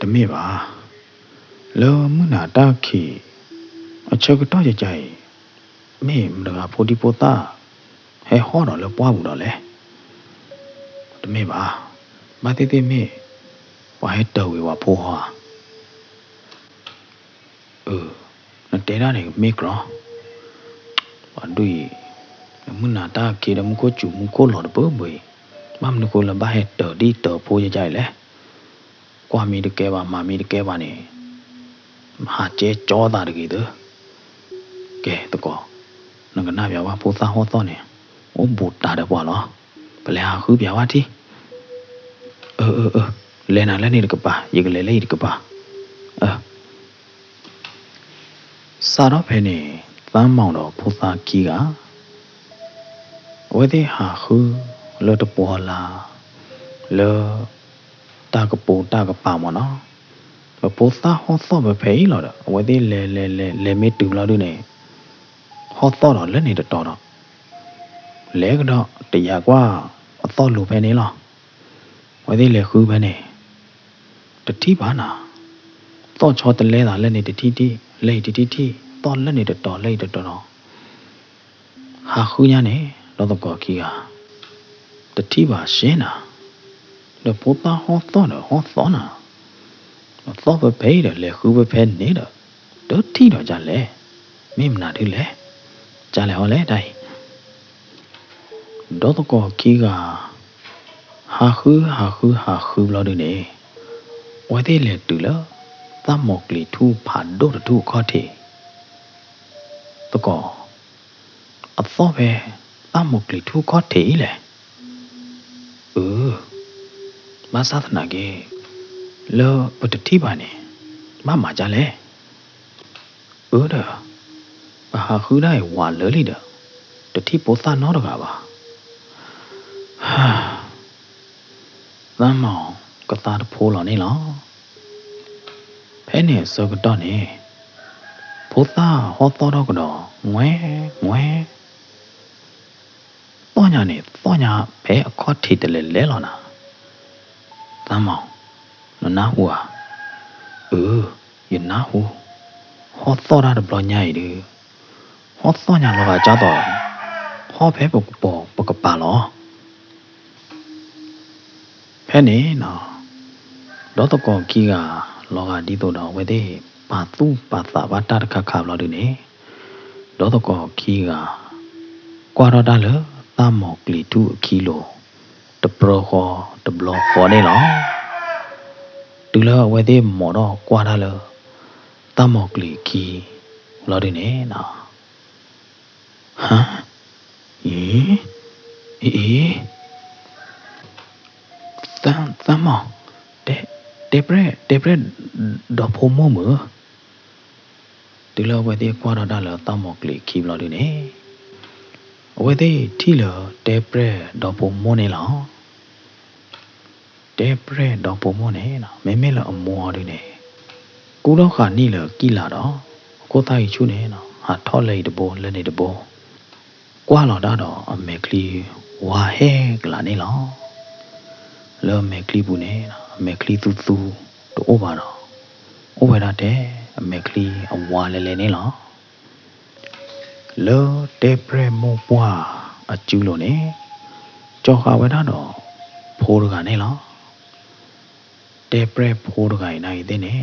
တမ့ၢ်ဘၣ်. လၢမုၢ်နၤတၢ်ခံး အဆၢကတီၢ်ယကါအံၤ, မ့ၢ်မတဂၤဖိဒံဖိသၣ် ဟဲဟီၣ်ဒီးလၢပှၢ်ပူၤဒီးလဲၣ်. တမ့ၢ်ဘၣ်. ဘၣ်သ့ၣ်သ့ၣ်မ့ၢ် ပှၤဟဲတၢၤဝံၤပှၤဖိဟီဧါ. တဲဒၣ်န့ၣ်မ့ၢ်ကြီ, ပှၤဒုးအံၤ, မုၢ်နၤတၢ်က့ၤဒီးမူခိၣ်စူၤမူခိၣ်လီၤတပၢၢ်ဘၢအံၤ, ဘၣ်မနုၤဃိလၢဘၣ်ဟဲတၢၤဒ်တၢၤဖိယယအံၤလဲၣ်. ကွၢ်မ့ၢ်တကဲဘၣ် မၤမ့ၢ်တကဲဘၣ်န့ၣ်, ဟးကဲကၠီသးတဂ့ၤသၢ. ကဲသကိး, နကနၣ်ပျးဝဲဖိသၣ်ဟီၣ်သီၣ်န့ၣ်, အိၣ်ဘူးတၢ်ဒီးပှၤလီၤ. ပလဲၤဟးဃုပျးဝဲထံၣ်. အၢ အၢ အၢ, လဲၤနၤလၢန့ၣ်တကပၤ, ယကလဲၤလၢအံၤတကပၤ. အၢ စးထီၣ်ဖဲန့ၣ်, သးမီၢ်ဒီးဖိသၣ်ခံဂၤ, အဝဲသ့ၣ်ဟးဃုလၢတပှီၤလၢ်, လၢ တၢ်ကပိာ်တၢ်ကပၤမၢ်နီၤ, ပဖိသၣ်ဟီၣ်သီၣ်ဖဲဖဲအံၤလီၤဒီး အဝဲသ့ၣ်လဲၤလဲၤလဲၤလဲၤမ့ၢ်တုၤဘျီဒုန့ၣ်, ဟီၣ်သီၣ်ဒီးလၢန့ၣ်တတီၤဒီး, လဲၤကဒီးတယာ်ကွၢ်အသီၣ်လိၤဖဲန့ၣ်လီၤ. အဝဲသ့ၣ်လဲၤဃုဖဲန့ၣ်, တထံၣ်ဘၣ်နၤ, သီၣ်ဆီတလဲသးလၢန့ၣ်တထံၣ်ထံၣ် လၢအံၤတထံၣ်ထံၣ် သီၣ်လၢန့ၣ်တတီၤလၢအံၤတတီၤဒီး ဟးဃုညါန့ၣ် ဒီသကိးခံဂၤ, တထံၣ်ဘၣ်ရှဲနၤ, ဒီးဖိသၣ်ဟီၣ်သီၣ်ဒီးဟီၣ်သီၣ်နၤ, သီၣ်ဖဲဖဲအံၤဒီးလဲၤဃုဖဲဖဲန့ၣ်ဒီး, တထံၣ်ဒီးဒ်လဲၣ်, မ့ၢ်မနုၤဒ်လဲၣ်, ဒ်လဲၣ်ဟီလဲၣ်တၢ်အံၤ. ဒီသကိးခံဂၤ ဟးဃုဟးဃုဟးဃုဘျီဒုန့ၣ်, အဝဲသ့ၣ်လဲၤတုၤလၢ သၣ်မီၢ်ကျံၤထူၣ်ဖးဒိၣ်တထူၣ်အခီၣ်ထံး, သကိး, အသီၣ်ဖဲ သၣ်မီၢ်ကျံၤထူၣ်ခီၣ်ထံးအံၤလဲၣ်. အၢ, ဘၣ်ဆၣ်သနာ်က့ လၢပတထံၣ်ဘၣ်န့ၣ် ဘၣ်မၤဒ်လဲၣ်. အၢဒီး, ပဟးဃုဒၣ်အံၤဝးလၢာ်လံဒီး, တထံၣ်ဖိသၣ်နီတဂၤဘၣ်. သးမီၢ်ကသါတဖိလီၤန့ၣ်လီၤ. ဖဲန့ၣ်အဆၢကတီၢ်န့ၣ်, ဖိသၣ်ဟီၣ်သီၣ်ထီၣ်ကဒီး ငွဲ, ငွဲ, သီၣ်ညါန့ၣ် သီၣ်ညါဖဲအခီၣ်ထံးတလဲၤလဲၤလီၤနၤ. သးမီၢ်, နနၢ်ဟူဧါ. အၢ, ယနၢ်ဟူ, ဟီၣ်သီၣ်တၢ်တဘျီညါအံၤဒုး, ဟီၣ်သီၣ်ညါလီၤဂာ်ကၢ်သိး, ဟီၣ်ဖဲပကပိာ်ပကပၤလီၤ. ဖဲန့ၣ်နီၤ, ဒီသကိးခံဂၤ လီၤဂာ်ဒ်သိးဒီးအဝဲသ့ၣ် ပာ်သူၣ်ပာ်သးဘၣ်တၢ်တခါခါဘျီဒုန့ၣ်, ဒီသကိးခံဂၤ ကွၢ်ထီၣ်တၢ်လၢသၣ်မီၢ်ကျံၤထူၣ်အခံလိၤ တပြၢဃီတဘျီဃီန့ၣ်လီၤ. တုၤလၢအဝဲသ့ၣ်မီၤထီၣ်ကွၢ်တၢ်လၢ သၣ်မီၢ်ကျံၤအခံဘျီဒုန့ၣ်နီၤ, ဟါ, အံၤ, အံၤ, အံၤ, သးမီၢ်, တဲပြဲၢ်, တဲပြဲၢ်, ဒီဖိမိၢ်မုၢ်. တုၤလၢအဝဲသ့ၣ်ကွၢ်ထီၣ်တၢ်လၢသၣ်မီၢ်ကျံၤအခံဘျီဒုန့ၣ်, အဝဲသ့ၣ်ထံၣ်လၢတဲပြဲၢ်ဒီဖိမိၢ်န့ၣ်လီၤ. တဲပြဲၢ်ဒီဖိမိၢ်န့ၣ် မ့မ့ၢ်လၢအမိၢ်အီၤဒုန့ၣ်, ကူထီၣ်ဃာ်နံၣ်လၢကံၣ်လၤဒီး, အခိၣ်သၣ်အံၤဆူၣ်န့ၣ် ဟးထီၣ်လၢအံၤတဘိလၢန့ၣ်တဘိ, ကွၢ်လီၤတၢ်ဒီးအမဲာ်ချံဝါဟဲကလးန့ၣ်လီၤ. လၢအမဲာ်ချံပူၤန့ၣ် အမဲာ်ချံသူသူတအိၣ်ဘၣ်ဒီး, အိၣ်ဝဲဒၣ်ထဲအမဲာ်ချံအဝါလဲၤလဲၤန့ၣ်လီၤ. လၢတဲပြဲၢ်မိၢ်ပှၢ်အစုလိၤန့ၣ်, ကၠီဃာ်ဝဲဒၣ်ဒီးဖိတဂၤန့ၣ်လီၤ. တဲပြဲၢ်ဖိတဂၤအံၤန့ၣ်သ့ၣ်န့ၣ်,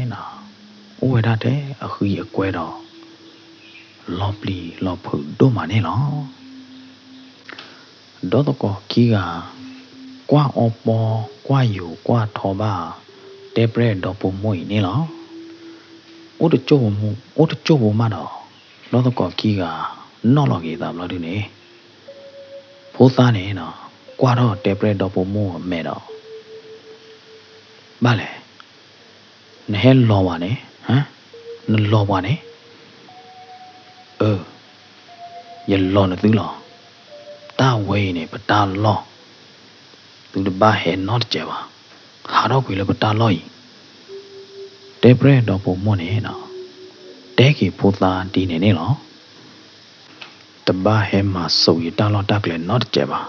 အိၣ်ဝဲဒၣ်ထဲအဃံအကွဲဒီး လီၤပျံၤလီၤဖုးဒိၣ်မးန့ၣ်လီၤ. ဒီသကိးခံဂၤ ကွၢ်အီပီကွၢ်ယိၤကွၢ်ထီဘၣ် တဲပြဲၢ်ဒီဖိမိၢ်အံၤန့ၣ်လီၤ. အိၣ်တကၠိၢ်ဖိမးဒီး, ဒီသကိးခံဂၤ နီၣ်လီၤက့ၤသးဘျီဒုန့ၣ်, ဖိသၣ်န့ၣ် ကွၢ်ထီၣ်တဲပြဲၢ်ဒီဖိမိၢ်အမဲာ်ဒီး, ဘၣ်လဲၣ်, နဟဲလီၤပှၤန့ၣ်, နလီၤပှၤန့ၣ်. အၢ, ယလီၤနသုလီၤ. တၢ်ဝဲအံၤန့ၣ် ပတၢ်လီၢ်, သုတဘၣ်ဟဲနီတစဲးဘၣ်. ဟးထီၣ်ကွံာ်လၢပတၢ်လီၢ်အံၤ. တဲပြဲၢ်ဒီဖိမိၢ်န့ၣ် တဲက့ၤဖိသၣ်ဒ်န့ၣ်န့ၣ်လီၤ. တဘၣ်ဟဲမၤစိာ်ယတၢ်လီၢ်တၢ်ကျဲနီတစဲးဘၣ်.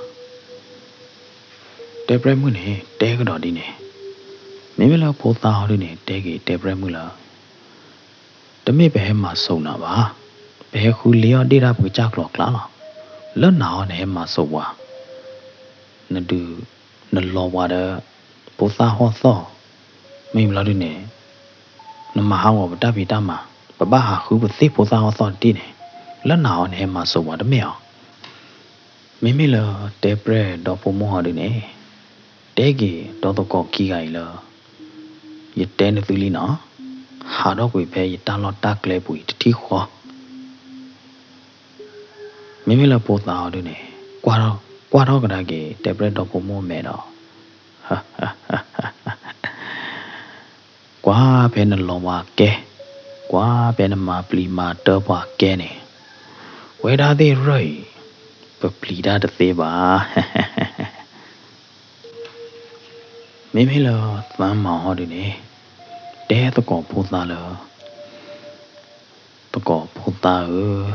တဲပြဲၢ်မုၣ်န့ၣ် တဲကဒီးဒ်န့ၣ်, မ့မ့ၢ်လၢဖိသၣ်အီၤဒုန့ၣ် တဲက့ၤတဲပြဲၢ်မုၣ်လၢ တမ့ၢ်ပဟဲမၤစိာ်နၤဘၣ်. ပဟဲဃုလ့အီၣ်ဒ့ၣ်တၢ်ပကစၢ်ကျိၤကျါလီၤ. လၢနၤအီၤနဟဲမၤစိာ်ပှၤ, နဒုး, နလီၤပှၤဒီး ဖိသၣ်ဟီၣ်သီၣ်, မ့ၢ်ဘျီဒုန့ၣ် နမၤဟးဂီၤပတၢ်ဖံးတၢ်မၤ ပဘၣ်ဟးဃုပသ့ၣ်ဖိသၣ်အီၣ်သီၣ်တထံၣ်န့ၣ်, လၢနၤအီၤန့ၣ်ဟဲမၤစိးပှၤတမ့ၢ်အီၤ. မ့မ့ၢ်လၢတဲပျဲၢ်ဒီဖိမိၢ်ဟီဒုန့ၣ်, တဲက့ၤဒီသကိးခံဂၤအံၤလၢ ယတဲနသုလံနီၤ, ဟးထီၣ်ကွံာ်ဖဲယတၢ်လီၢ်တၢ်ကျဲပူၤအံၤတထံၣ်ဃီ. မ့မ့ၢ်လၢဖိသၣ်အီၤဒုန့ၣ်, ကွၢ်ထီၣ်ကဒါက့ၤ တဲပျဲၢ်ဒီဖိမိၢ်မဲာ်ဒီး, ကွၢ်ဖဲနလီၤပှၤကဲ, ကွၢ်ဖဲနမၤပျံၤမၤတၢ်ပှၤကဲန့ၣ်, ဝဲဒၣ်သ့ၣ်ရၢၢ်အံၤ, ပပျံၤတၢ်တသ့ဘၣ်. မ့မ့ၢ်လၢသးမၤဟီဒုန့ၣ်, တဲသကိးဖိသၣ်လၢ သကိးဖိသၣ်ဧၢ,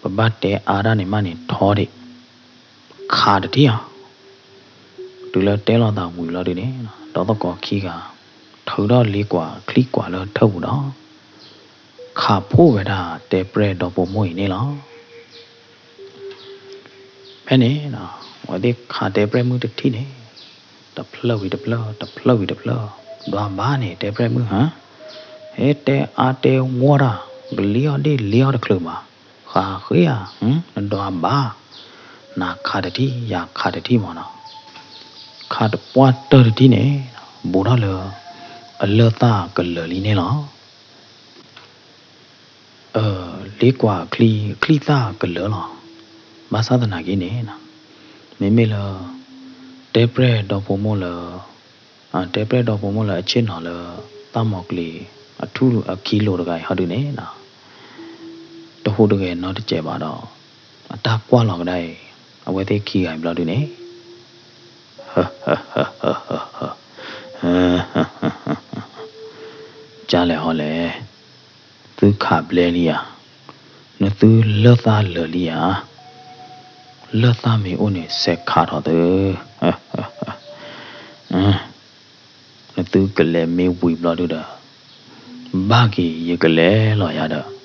ပဘၣ်တဲအါဒၣ်န့ၣ်မးန့ၣ်ထီဒံး, ခးတထံၣ်အီၤ. တုၤလၢတဲလိာ်သးဝံၤလီၤဒုန့ၣ်, ဒီသကိးခံဂၤ ထုးထီၣ်လ့ကွၢ်ချံကွၢ်လၢထၢၣ်ပူၤဒီး ခးဖှိၣ်ဝဲဒၣ်တဲပျဲၢ်ဒီဖိမိၢ်အံၤန့ၣ်လီၤ. ဖဲန့ၣ်, အဝဲသ့ၣ်ခးတဲပျဲၢ်မုၣ်တထံၣ်န့ၣ်, တဖျၢၣ်ဝံၤတဖျၢၣ်, တဖျၢၣ်ဝံၤတဖျၢၣ်, ဒွးဘၣ်န့ၣ် တဲပျဲၢ်မုၣ်ဧၢ, ဟဲတဲအါတဲဝီတၢ်, ကလံအီၣ်ဒ့ၣ်လံအီၣ်တချုးဘၣ်, ဃးဃ့ဧါ, နဒွးဘၣ်, နၤခးတထံၣ် ယၤခးတထံၣ်မးနီၤ. ခးတပှၢ်တၢၢ်တထံၣ်န့ၣ်, ဘူးထီၣ်လၢ အလၢၢ်သၣ်ကလၢာ်လံန့ၣ်လီၤ. လ့ကွၢ်အချံ, အချံသၣ်ကလၢာ်လီၤ. ဘၣ်ဆၣ်သနာ်က့န့ၣ်, မ့မ့ၢ်လၢ တဲပျဲၢ်ဒီဖိမိၢ်လၢ, တဲပျဲၢ်ဒီဖိမိၢ်လၢအဆ့ၣ်နီၤလၢ သၣ်မီၤကျ့ၤအထူၣ်အခံလိၤတဂၤအံၤဟီဒုန့ၣ်, တဟူးတဂဲၤနီတစဲးဘၣ်ဒီး, အတၢ်ကွၢ်လီၤကဒါအံၤ, အဝဲသ့ၣ်ခံဂၤအံၤဘျီဒုန့ၣ် ကလဲၣ်ဟီလဲၣ်, သုခးဘျဲလံဧါ, နသုလၢၢ်သၣ်လၢာ်လံဧါ, လၢၢ်သၣ်မ့ၢ်အိၣ်န့ၣ်စဲးခးထီၣ်သု, နသုကလဲၤမ့ၢ်ဝံၤဘျီဒုဒီး, ဘၣ်က့ၤယကလဲၤလီၤယၤဒီး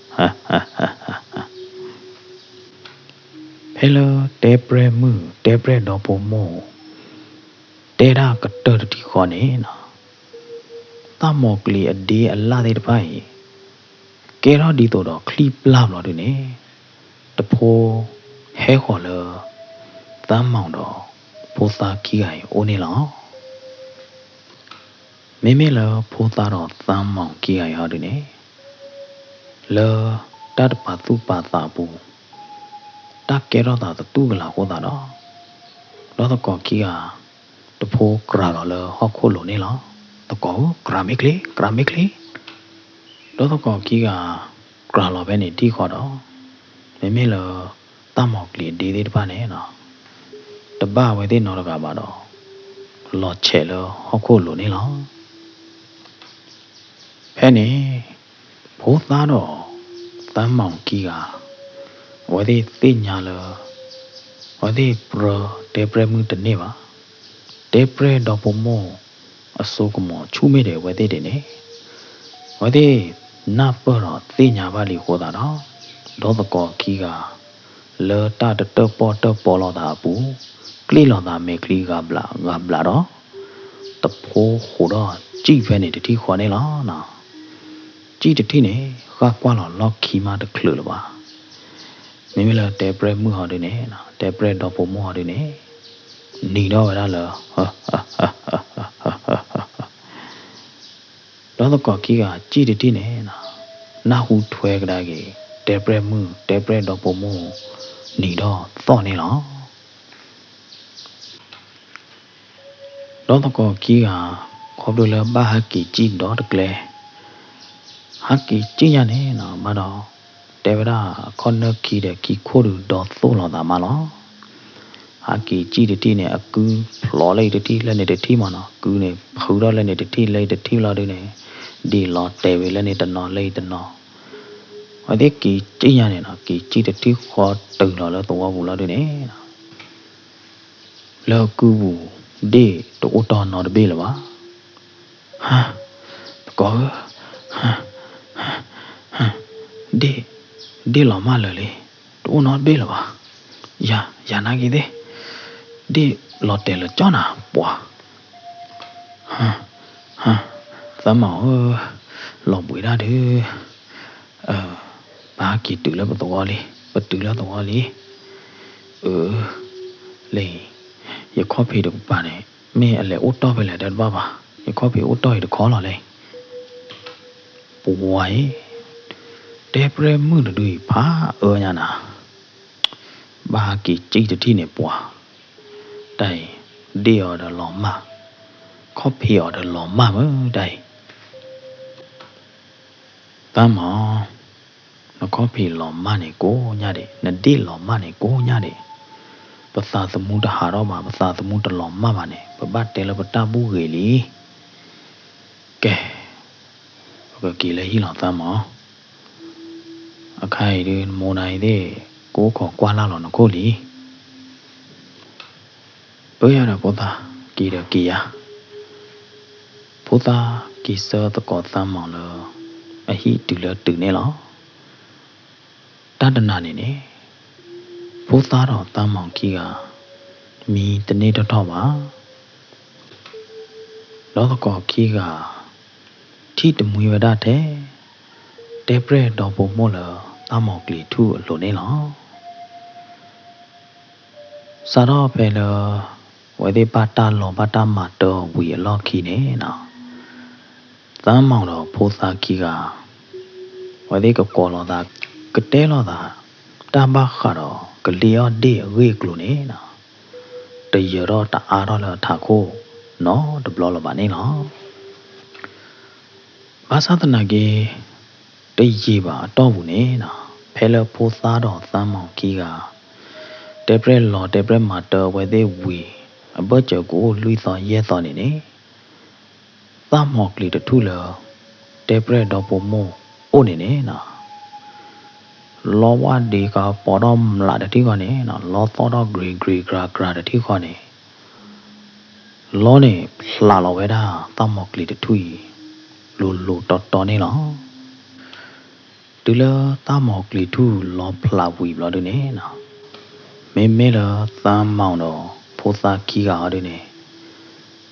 ဖဲလၢတဲပျဲၢ်မုၣ် တဲပျဲၢ်ဒီဖိမိၢ် တဲဒၣ်ကတၢၢ်တထံၣ်ဃီန့ၣ်နီၤ, သၣ်မီၤကျ့ၤအဒ့အလၣ်သ့ၣ်တဖၣ်အံၤ ကဲထီၣ်ဒ်သိးဒီးချံပျၢ်ဘျီဒုန့ၣ်, တဖိဟဲဃီၤလၢ သးမီၤဒီးဖိသၣ်ခံဂၤအံၤအိၣ်န့ၣ်လီၤ. မ့မ့ၢ်လၢဖိသၣ်ဒီးသးမီၤခံဂၤအံၤဟီဒုန့ၣ်, လၢတၢ်တပာ်သူၣ်ပာ်သးအပူၤ, တၢ်ကဲထီၣ်သးသတူၢ်ကလာ်အဃိသတးဒီး, ဒီသကိးခံဂၤ တဖိကြၤလီၤလၢဟီၣ်ခိၣ်လိၤန့ၣ်လီၤ. သကိးဧၢ, ကြၤမ့ၢ်ချ့, ကြၤမ့ၢ်ချ့. ဒီသကိးခံဂၤ ကြၤလီၤဖဲန့ၣ်တထံၣ်ဃီဒီး, မ့မ့ၢ်လၢ သၣ်မီၤကျ့ၤအဒ့သ့ၣ်တဖၣ်န့ၣ် တဘၣ်အဝဲသ့ၣ်နီတဂၤဘၣ်ဒီး, လီၤဆဲးလၢဟီၣ်ခိၣ်လိၤန့ၣ်လီၤ. ဖဲန့ၣ် ဖိသၣ်ဒီးသးမီၤခံဂၤ အဝဲသ့ၣ်သ့ၣ်ညါလၢ အဝဲသ့ၣ်ပြၢတဲပြဲၢ်မုၣ်တန့ၢ်ဘၣ်. တဲပြဲၢ်ဒီဖိမိၢ်အစိကမီၤဆူၣ်မ့ၢ်ဒံးအဝဲသ့ၣ်ဒ်န့ၣ်, အဝဲသ့ၣ်နၢ်ပၢၢ်ဒီးသ့ၣ်ညါဘၣ်လံအဃိသတးဒီး, ဒီသကိးခံဂၤ လၢတၢ်တတၢၣ်ပီၣ်တၢၣ်ပီလီၤသးအပူၤ, ကျ့ၣ်လီၤသးမဲာ်ချံဂၤဘျးဂၤဘျးဒီး, တဖိဃိးထီၣ်စံၣ်ဖဲန့ၣ်တထံၣ်ဃီန့ၣ်လီၤ. စံၣ်တထံၣ်န့ၣ် ဃၣ်ကွၢ်လီၤလီၢ်ခံမးတချုးလၢၤဘၣ်. မ့မ့ၢ်လၢတဲပြဲၢ်မုၣ်ဟီဒ်န့ၣ်, တဲပြဲၢ်ဒီဖိမိၢ်ဟီဒ်န့ၣ်, နံၤထီၣ်ဝဲဒၣ်လၢ ဒီသကိးခံဂၤစံၣ်တထံၣ်န့ၣ်, နၢ်ဟူထွဲကဒါက့ၤ တဲပြဲၢ်မုၣ် တဲပြဲၢ်ဒီဖိမိၢ် နံၤထီၣ်သီၣ်န့ၣ်လီၤ. ဒီသကိးခံဂၤ ခီဖျိလၢဘၣ်ဟဲက့ၤစံၣ်ဒီတကျဲ, ဟဲက့ၤစံၣ်ညါန့ၣ်နီၤ ဘၣ်ဒီး တဲဝဲဒၣ်အခီၣ်နၢၢ်ခံဒီးခံခိၣ်ဒုးဒီသိၣ်လိာ်သးမးလီၤ. ဟဲက့ၤစံၣ်တထံၣ်န့ၣ် အကုဖျိးလၢအံၤတထံၣ်လၢန့ၣ်တထံၣ်မးနီၤ, ကုန့ၣ်ဖုးထီၣ်လၢန့ၣ်တထံၣ်လၢအံၤတထံၣ်လီၤဒုန့ၣ်, ဒ့ၣ်လီၤတဲာ်ဝဲလၢန့ၣ်တနီၤလၢအံၤတနီၤ, အဝဲသ့ၣ်က့ၤစံၣ်ညါန့ၣ်နီၤ က့ၤစံၣ်တထံၣ်ဃီတုၤလီၤလၢသဝီပူၤလီၤဒုန့ၣ် လၢကုပူၤ ဒ့ၣ်တအိၣ်တီၢ်နီတဘ့ၣ်လၢၤဘၣ်. ဟါ, သကိးဧၢ, ဒ့ၣ်, ဒ့ၣ်လီၤမၢ်လၢာ်လံ, တအိၣ်နီတဘ့ၣ်လၢၤဘၣ်. ယၤ, ယၤနာ်က့ၤသ့ၣ်, ဒ့ၣ်လီၤတဲာ်လၢာ်ကၠီနၤ ပှၤ ဟါ, ဟါ, သးမၤဧၢ, လီၤဘှံးဒၣ်ဒုး, ပဟးက့ၤတုၤလၢပသဝီလံ, ပတုၤလၢသဝီလံ. အၢ, လၢ ယခီၣ်ဖံးတကပၤန့ၣ် မ့ၢ်အလဲၤအိၣ်တီၢ်ဖဲလဲၣ်တဘၣ်ဘၣ်, ယခီၣ်ဖံးအိၣ်တီၢ်အံၤတခီလီၤလဲၣ်. ပှၤအံၤ, တဲပြဲၢ်မုၣ်တဒုအံၤဖးအၢညါနၤ, ဘၣ်ဟးက့ၤစံၣ်တထံၣ်န့ၣ်ပှၤ, တၢ်အံၤ, ဒ့ၣ်အီၤဒီးလီၤမၢ်, ခီၣ်ဖံးအီၤဒီးလီၤမၢ်မၢ်တၢ်အံၤ. သးမီၤ, နခီၣ်ဖံးလီၤမၢ်န့ၣ်ကိးညါဒံး, နဒ့ၣ်လီၤမၢ်န့ၣ်ကိးညါဒံး, ပသးသမူတဟးထီၣ်ဘၣ်, ပသးသမူတလီၤမၢ်ဘၣ်န့ၣ် ပဘၣ်တဲလၢပတၢ်ဘူၣ်ဂ့ၤလံ. ကဲ, ပကက့ၤလၢဟံၣ်လီၤသးမီၤ, အခါအံၤဒုး နမိၢ်နၤအံၤသ့ၣ် ကအိၣ်ခိးကွၢ်လၢ်လီၤနခိၣ်လံ. ပၢယၤဒီးဖိသၣ်, က့ၤဒီးက့ၤယၤ. ဖိသၣ်က့ၤဆှၢသကိးသးမီၤလၢ အဟံၣ်တုၤလၢတုၤန့ၣ်လီၤ. တၢ်တနၤန့ၣ်န့ၣ် ဖိသၣ်ဒီးသးမီၤခံဂၤ မံတန့ၢ်ထီၣ်ထီၣ်ဘၣ်. ဒီးသကိးခံဂၤ ထံၣ်တမှံဝဲဒၣ်ထဲ တဲပြဲၢ်ဒီဖိမိၢ်လၢ သးမီၤကျံၤထူၣ်အလိၤန့ၣ်လီၤ. စးထီၣ်ဖဲလၢ အဝဲသ့ၣ်ဘၣ်တၢ်လီၤဘၣ်တၢ်မၤတၢ်အီၤဝံၤအလီၢ်ခံန့ၣ်နီၤ, သးမီၤဒီးဖိသၣ်ခံဂၤ အဝဲသ့ၣ်ကကိးလီၤသး, ကတဲလီၤသး တၢ်ဘၣ်ဃးဒီးကလ့အီၣ်ဒ့ၣ်အဂ့ၢ်အကျိၤန့ၣ်နီၤ, တယၢၤထီၣ်တအါထီၣ်လၢအထးခိၣ်နီတဘျီလၢၤဘၣ်န့ၣ်လီၤ. ဘၣ်ဆၣ်သနာ်က့ တယံာ်ဘၣ်အတီၢ်ပူၤန့ၣ်နီၤ, ဖဲလၢဖိသၣ်ဒီးသးမီၤခံဂၤ တဲပြဲၢ်လီၤတဲပြဲၢ်မၤတၢ်အဝဲသ့ၣ်ဝံၤ အဘၢၣ်စၢၤကအိၣ်လွံၢ်သီယဲၢ်သီန့ၣ်န့ၣ်, သးမီၤကျံၤတထူၣ်လၢ တဲပြဲၢ်ဒီဖိမိၢ်အိၣ်န့ၣ်န့ၣ်နီၤ, လီဝၢ်ဒံးကပိာ်ထီၣ်မျးတထံၣ်ဃီန့ၣ်နီၤ, လီသီၣ်ထီၣ်ကြ့ကြ့ကြၤကြၤတထံၣ်ဃီန့ၣ် လီန့ၣ်ဖျးလီၤဝဲဒၣ် သးမီၤကျံၤတထူၣ်အံၤ လိၤလိၤတီတီန့ၣ်လီၤ. တုၤလၢသးမီၤကျံၤထူၣ်လီဖျးဝံၤဘျီဒုန့ၣ်နီၤ, မ့မ့ၢ်လၢသးမီၤဒီးဖိသၣ်ခံဂၤအီၤဒုန့ၣ်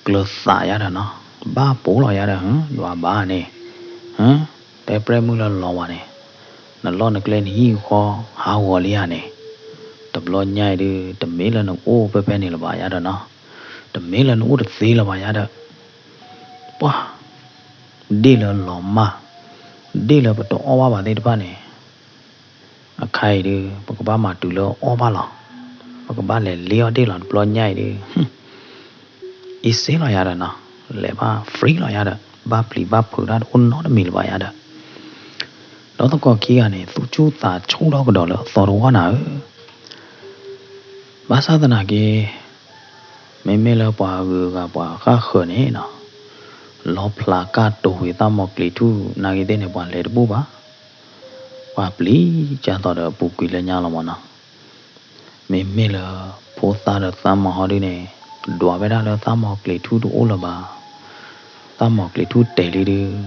ကျၢၤသးယါဒီးနီၤ, ဘၣ်ပိာ်လီၤယါဒီး ဟၢ ယွၤဘၣ်န့ၣ်, ဟၢ တဲပြဲၢ်မုၣ်လၢလီဝဲန့ၣ်, နလီၢ်နကျဲနဟံၣ်ဃီဟးဂီၤလံဧါန့ၣ်, တဘျီညါအံၤဒု တမ့ၢ်လၢနအိၣ်ဖဲဖဲန့ၣ်လၢၤဘၣ်ယါဒီးနီၤ, တမ့ၢ်လၢနအိၣ်တသ့လၢၤဘၣ်ယါဒီး, ပှၤ ဒ့ၣ်လၢလီၤမၢ်, ဒ့ၣ်လၢပတအီၣ်ဘၣ်ဘၣ်သ့ၣ်တဖၣ်န့ၣ် အခါအံၤဒု ပကဘၣ်မၤတုၤလၢအီၣ်ဘၣ်လီၤ. ပကဘၣ်လဲၤလ့အီၣ်ဒ့ၣ်လီၤ တဘျီညါအံၤဒု အ့စ့လီၤယါဒီးနီၤ, လဲၤဘၣ် free လီၤယါဒီး ဘၣ်ပျံၤဘၣ်ဖုးတၢ်တအိၣ်နီတမံၤလၢၤဘၣ်ယါဒီး, ဒီးသကိးခံဂၤန့ၣ် သူၣ်ဆူၣ်သးဆူၣ်ထီၣ်ကဒီးလၢအသီတဝီနၤဧၢ, ဘၣ်ဆၣ်သနာ်က့ မ့မ့ၢ်လၢပှၤဂုၤအဂၤပှၤဃၣ်ဃၢၤန့ၣ်နီၤ, လီဖျးကၢ်တိၤဝံၤသးမီၤကျံၤထူၣ်နာ်က့သ့ၣ်န့ၣ် ပှၤလဲၤတဘူၣ်ဘၣ်, ပှၤပျံၤကၢ်သိးဒီးအပူၤကွံာ်လၢညါလီၤမၢ်နီၤ. မ့မ့ၢ်လၢဖိသၣ်ဒီးသးမီၤဟီဒုန့ၣ် ဒွးဝဲဒၣ်လၢသးမီၤကျံၤထူၣ်တအိၣ်လၢၤဘၣ်, သးမီၤကျံၤထူၣ်တဲာ်လံဒု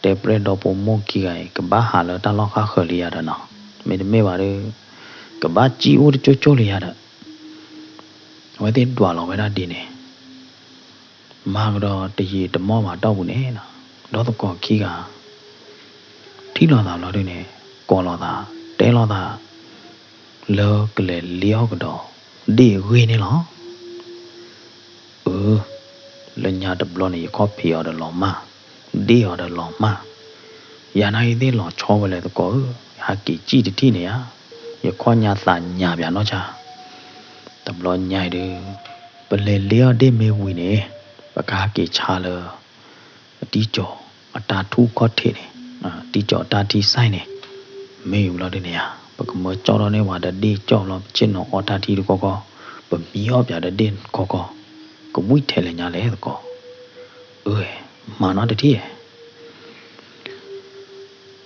တဲပြဲၢ်ဒီဖိမိၢ်ခံဂၤအံၤ ကဘၣ်ဟးလၢတၢ်လီၢ်ဃၣ်ဃၢၤလံယါဒီးနီၤ, မ့တမ့ၢ်ဘၣ်ဒု ကဘၣ်စံၣ်အိၣ်တကၠိကၠိလံယါဒီး, အဝဲသ့ၣ်ဒွးလီၤဝဲဒၣ်ဒ်န့ၣ် မၤကဒီးတယံာ်တမီၢ်ဘၣ်တီၢ်ပူၤန့ၣ်နီၤ, ဒီးသကိးခံဂၤ ထံၣ်လိာ်သးဘျီဒုန့ၣ် ကိးလိာ်သး တဲလိာ်သး လၢကလဲၤလ့အီၣ်ကဒီး ဒ့ၣ်အဂ့ၢ်န့ၣ်လီၤ. အၢ, လၢညါတဘျီန့ၣ် ယခီၣ်ဖံးအီၤဒီးလီၤမၢ်, ဒ့ၣ်အီၤဒီးလီၤမၢ်, ယၤနာ်က့သ့ၣ်လီၤဆီဝဲလဲၣ်သကိးဧၢ, ယဟးက့ၤစံၣ်တထံၣ်န့ၣ်ဧါ, ယခီၣ်ညါသးညါပၠးနီၢ်ဆါ, တဘျီညါအံၤဒု ပလဲၤလ့အီၣ်ဒ့ၣ်မ့ၢ်ဝံၤန့ၣ် ပကဟးက့ၤဆါလၢ အတံၢ်ကၠီၤအတၢ်ထူၣ်ခီၣ်ထံးန့ၣ်, တံၢ်ကၠီၤအတၢ်ထံၣ်စဲန့ၣ်, မ့ၢ်ဝံၤလီၤဒုန့ၣ်ဧါ, ပကမၢကၠီၣ်ထီၣ်န့ၢ်ဝဲဒီးဒ့ၣ်ကၠီၣ်လီၤ ပဆ့ၣ်နီၤအီၣ်တၢ်ထံတခီခီ, ပမံအီၣ်ပၠးဒီးဒ့ၣ်တခီခီ, ကဝံၣ်ထဲလဲၣ်ညါလဲၣ်သကိး, အၢ, မၤနီတထံၣ်